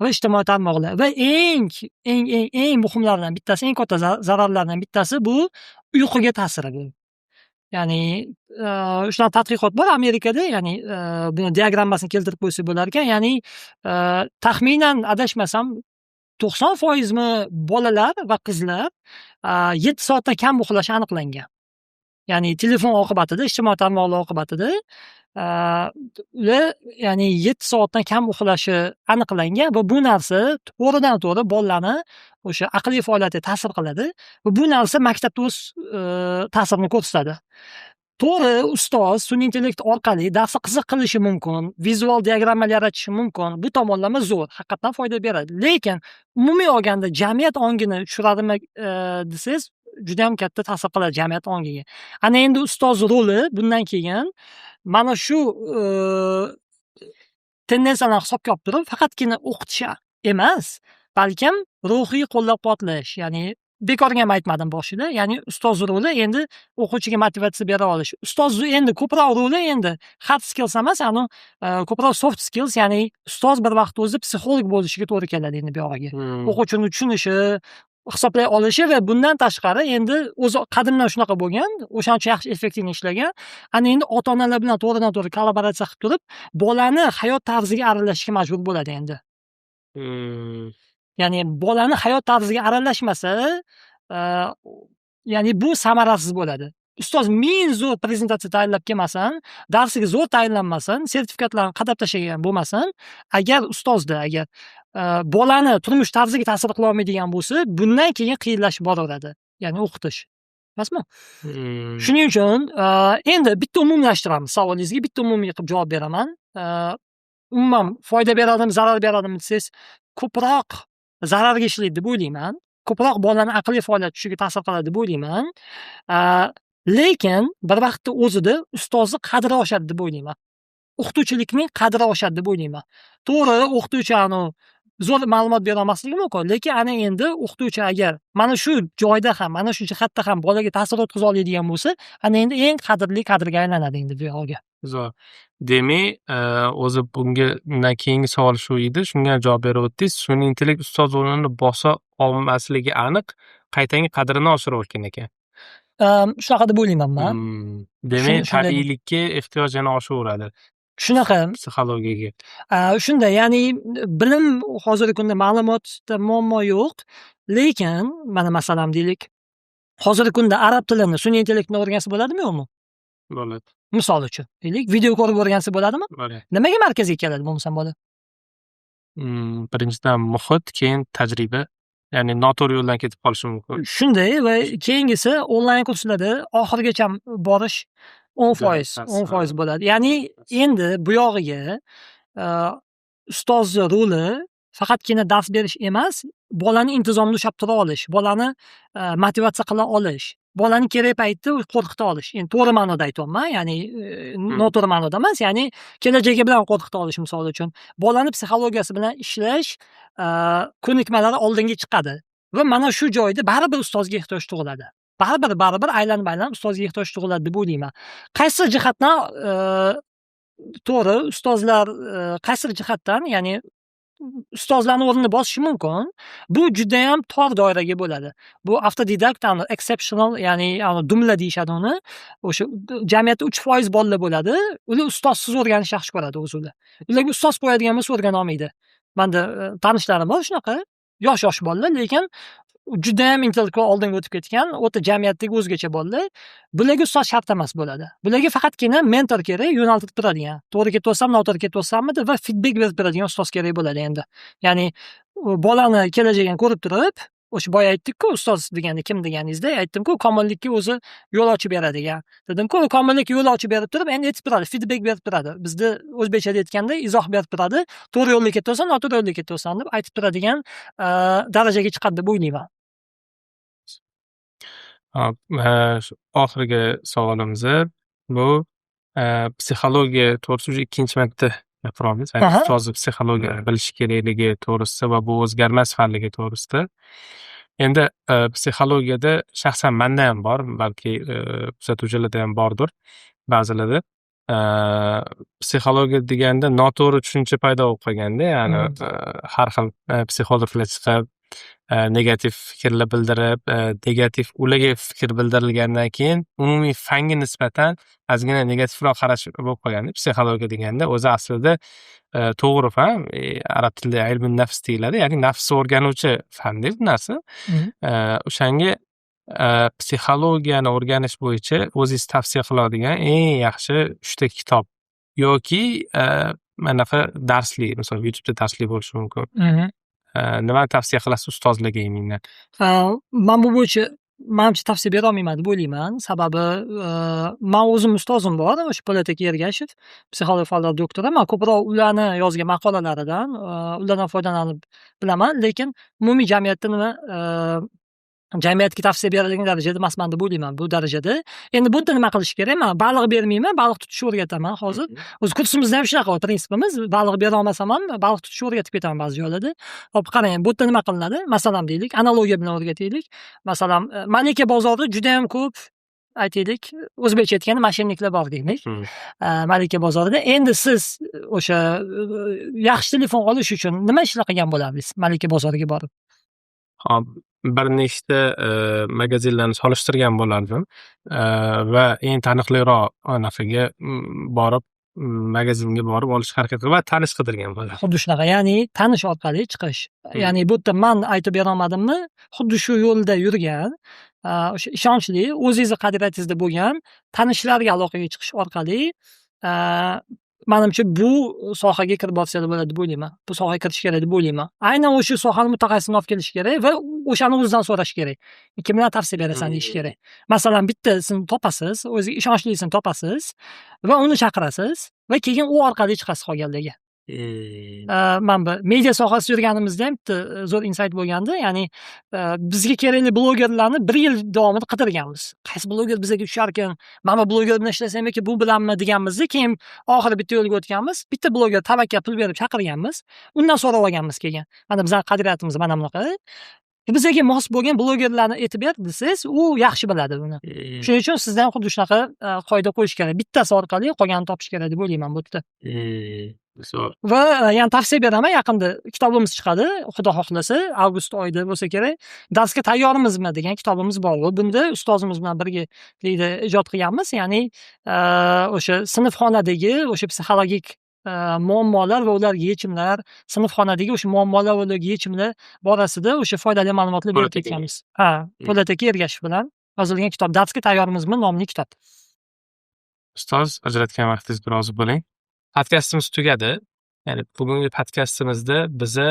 va ijtimoiy tarmoqlar. Va eng, eng, eng, eng muhimlaridan bittasi, eng katta zararlardan bittasi bu uyquga ta'siri bu. Ya'ni shunaqa tadqiqot bor Amerikada, ya'ni buni diagrammasini keltirib qo'ysak bo'lar ekan. Ya'ni taxminan, adashmasam, 90 foizmi bolalar va qizlar 7 soatdan kam uxlashi aniqlangan. Ya'ni telefon oqibatida, ijtimoiy tarmoqlar oqibatida ular, ya'ni, 7 soatdan kam uxlashi aniqlangan va bu narsa to'g'ridan to'g'ri bolalarni o'sha aqliy faoliyatiga ta'sir qiladi va bu narsa maktabda o'z ta'sirini ko'rsatadi. To'g'ri, ustoz sun'iy intellekt orqali darsni qiziq qilishi mumkin, vizual diagrammalar yaratishi mumkin. Bu tomonlama zo'r, haqiqatdan foyda beradi. Lekin umumiy olganda jamiyat ongini tushiradimi desangiz, judayam katta ta'sir qiladi jamiyat ongiga. Ana endi ustoz roli bundan keyin mana shu tendensiyalarni hisobga olib turib, faqatgina o'qitish emas, balkim ruhiy qo'llab-quvvatlash, ya'ni bekorga ham aytmadim boshida, ya'ni ustoz roli endi o'quvchiga motivatsiya bera olish. Ustoz endi ko'proq roli endi hard skills emas, anu ko'proq soft skills, ya'ni ustoz bir vaqtda o'zi psixolog bo'lishiga to'g'ri keladi endi buyog'iga. O'quvchini tushunishi, hisoblay olishi va bundan tashqari endi o'zi qadimdan shunaqa bo'lgan, o'shaning uchun yaxshi, эффективный ishlagan. Ana endi ota-onalar bilan to'g'ridan to'g'ri kollaboratsiya qilib turib, bolani hayot tarziga aralashishga majbur bo'ladi endi. Ya'ni bolani hayot tarziga aralashmasa, ya'ni bu samarasiz bo'ladi. Ustoz ming zo'r prezentatsiya tayyorlab kelmasin, darsiga zo'r tayyorlanmasin, sertifikatlarni qadab tashlagan bo'lmasin, agar ustozda agar bolani turmush tarziga ta'sir qilolmaydigan bo'lsa, bundan keyin qiyinlashib boraveradi. Ya'ni o'qitish. Emasmi? Shuning uchun endi bitta umumlashtiramiz savolingizga, bitta umumiy qilib javob beraman. Umuman foyda beradimi, zarar beradimi desangiz, ko'proq zararga ishlaydi deb o'ylayman. Ko'proq bolani aqliy faoliyati tushishiga ta'sir qiladi deb o'ylayman. Lekin bir vaqtda o'zida ustozni qadri oshadi deb o'ylayman. O'qituvchilikning qadri oshadi deb o'ylayman. To'g'ri, o'qituvchi anavi zo'r ma'lumot bera olmasligi mumkin, lekin ana endi o'qituvchi agar mana shu joyda ham, mana shu jihatda ham bolaga ta'sir o'tkaza oladigan bo'lsa, ana endi eng qadrli kadrga aylanadi endi bu yog'iga. Zo'r. Demak, o'zi bunga bundan keyingi savol shu edi, shunga ham javob berib o'tdingiz. Sun'iy intellekt ustoz o'rnini bosa olmasligi aniq, qaytanga qadrini oshirayotgan ekan. Shunaqa deb o'ylayman man. Demak, Shunday. tabiiylikka ehtiyoj yana oshaveradi. Shunaqa. Psixologiyaga. Shunday, ya'ni bilim, hozirgi kunda ma'lumotda muammo yo'q, lekin mana masalan deylik, hozirgi kunda arab tilini sun'iy intellekt bilan o'rgansa bo'ladimi, yo'qmi? Bo'ladi. Misol uchun, deylik, video ko'rib o'rgansa bo'ladimi? Bo'ladi. Nimaga markazga keladi bo'lmasam bola? Birinchidan muhit, keyin tajriba. Ya'ni noto'g'ri yo'ldan ketib qolishi mumkin. Shunday va keyingisi onlayn kurslarda oxirigacha borish 10%, 10% bo'ladi. Ya'ni endi bu yog'iga ustozni roli faqatgina dars berish emas, bolani intizomda ushlab tura olish, bolani motivatsiya qila olish, bolani kerak paytda qo'rqita olish. Endi to'g'ri ma'noda aytyapman, ya'ni noto'g'ri ma'noda emas, ya'ni kelajagi bilan qo'rqita olish misol uchun. Bolani psixologiyasi bilan ishlash ko'nikmalari oldinga chiqadi va mana shu joyda baribir ustozga ehtiyoj tug'iladi. Baribir aylanib-aylanib ustozga ehtiyoj tug'iladi deb o'ylayman. Qaysi jihatdan to'g'ri, ustozlar qaysi jihatdan, ya'ni ustozlarni o'rnini bosishi mumkin. Bu judayam tor doiraga bo'ladi. Bu avtodidakt, exceptional, ya'ni dumla deyishadi uni. O'sha jamiyatda 3% bolalar bo'ladi. Ular ustozsiz o'rganishni yaxshi ko'radi o'zi ular. Ularga ustoz qo'yadigan bo'lsa, o'rgana olmaydi. Manda tanishlarim bor shunaqa, yosh-yosh bolalar, lekin judayam intellektual oldinga o'tib ketgan, o'ta jamiyatdagi o'zgacha bolalar. Bularga ustoz shart emas bo'ladi. Bularga faqatgina mentor kerak, yo'naltirib turadigan. To'g'ri ketyapsanmi, noto'g'ri ketyapsanmi deb va feedback berib turadigan ustoz kerak bo'ladi endi. Ya'ni bolani kelajagini ko'rib turib, o'sha boya aytdikku, ustoz deganda kim deganingizda aytdimku, komillikka o'zi yo'l ochib beradigan dedimku. Komillikka yo'l ochib berib turib, endi aytib turadi, feedback berib turadi, bizda o'zbekchada aytganda izoh berib turadi, to'g'ri yo'lda ketyapsan, noto'g'ri yo'lda ketyapsan deb aytib turadigan darajaga chiqadi deb o'ylayman. Hop, shu oxirgi savolimiz bu psixologiya to'g'risida уже ikkinchi marta gapiryapmiz. Ustozni psixologiyani bilishi kerakligi to'g'risida va bu o'zgarmas fanligi to'g'risida. Endi psixologiyada shaxsan manda ham bor, balki kuzatuvchilarda ham bordir ba'zilarda. Psixologiya deganda noto'g'ri tushuncha paydo bo'lib qolganda, ya'ni har xil psixologlar chiqib, negativ fikrlar bildirib, negativ ularga fikr bildirilgandan keyin umumiy fanga nisbatan ozgina negativroq qarash bo'lib qolganda. Psixologiya deganda o'zi aslida to'g'ri fan, arab tilida ilmi nafs deyiladi, ya'ni nafsni o'rganuvchi fanda bu narsa. O'shanga psixologiyani o'rganish bo'yicha o'zingiz tavsiya qiladigan eng yaxshi uchta kitob yoki manaqa darslik, misol, YouTubeda darslik bo'lishi mumkin. Nimani tavsiya qilasiz ustozlarga именно? Man bu bo'yicha manimcha tavsiya berolmayman deb o'ylayman. Sababi man o'zim ustozim bor, o'sha Po'lat aka Ergashev, psixologiya fanlar doktori. Man ko'proq ularni yozgan maqolalaridan, ulardan foydalanib bilaman, lekin umumiy jamiyatda nima, jamiyatga tavsiya beradigan darajada emasman deb o'ylayman bu darajada. Endi bu yerda nima qilish kerak? Man baliq bermayman, baliq tutishni o'rgataman hozir. O'zi kursimizda ham shunaqa prinsipimiz: baliq bera olmasam ham, baliq tutishni o'rgatib ketaman ba'zi joylarda. Hop, qarang, bu yerda nima qilinadi? Masalan, deylik, analogiya bilan o'rgataylik. Masalan, Malika bozorida judayam ko'p, aytaylik, o'zbekcha aytganda, мошенник lar bor deylik. Malika bozorida endi siz o'sha yaxshi telefon olish uchun nima ishlar qilgan bo'lardingiz Malika bozoriga borib? Hop, bir nechta magazinlarni solishtirgan bo'lardim va eng taniqliroq anaqaga borib, magazinga borib olishga harakat qilib va tanish qidirgan bo'lardim. Xuddi shunaqa, ya'ni tanish orqali chiqish. Ya'ni bu yerda man aytib berolmadimmi, xuddi shu yo'lda yurgan, o'sha ishonchli, o'zingizni qadriyatingizda bo'lgan tanishlarga aloqaga chiqish orqali, manimcha, bu sohaga kirib borsangiz bo'ladi deb o'ylayman. Bu sohaga kirish kerak deb o'ylayman. Aynan o'sha sohani mutaxassisini olib kelish kerak va o'shani o'zidan so'rash kerak. Kimdan tavsiya berasan deyish kerak. Masalan, bittasini topasiz, o'ziga ishonchlisini topasiz va uni chaqirasiz va keyin u orqali chiqasiz qolganlarga. Mana bu media sohasida yurganimizda ham bitta zo'r insight bo'lgandi. Ya'ni bizga kerakli blogerlarni bir yil davomida qidirganmiz. Qaysi bloger bizga tusharkan, mana bu bloger bilan ishlasam yoki bu bilanmi deganmizda, keyin oxiri bitta yo'lga o'tganmiz. Bitta bloger tavakkal pul berib chaqirganmiz. Undan so'rab olganmiz keyin. Mana bizani qadriyatimiz mana bunaqa. Bizga mos bo'lgan blogerlarni aytib ber desangiz, u yaxshi biladi buni. Shuning uchun sizda ham xuddi shunaqa qoida qo'yish kerak. Bittasi orqali qolganini topish kerak deb o'ylayman bu yerda. Zo'r. Va yana tavsiya beraman, yaqinda kitobimiz chiqadi, Xudo xohlasa, avgust oyida bo'lsa kerak. "Darsga tayyormizmi" degan kitobimiz bor va bunda ustozimiz bilan birgalikda ijod qilganmiz. Ya'ni o'sha sinfxonadagi o'sha psixologik muammolar va ularga yechimlar, sinfxonadagi o'sha muammolar va ularga yechimlar borasida o'sha foydali ma'lumotlar berib Po'lat aka. ketganmiz. Ha, Po'lat aka Ergashev bilan yozilgan kitob, "Darsga tayyormizmi" nomli kitob. Ustoz, ajratgan vaqtingizga rozi bo'ling. Podkastimiz tugadi. Ya'ni bugungi podkastimizda biza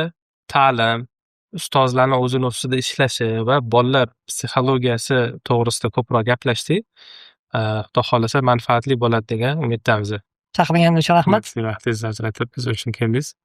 ta'lim, ustozlarni o'zini ustida ishlashi va bolalar psixologiyasi to'g'risida ko'proq gaplashdik. Xudo xohlasa, manfaatli bo'ladi degan umiddamiz. Chaqirganingiz uchun rahmat. Vaqtingizni ajratib biz uchun keldingiz.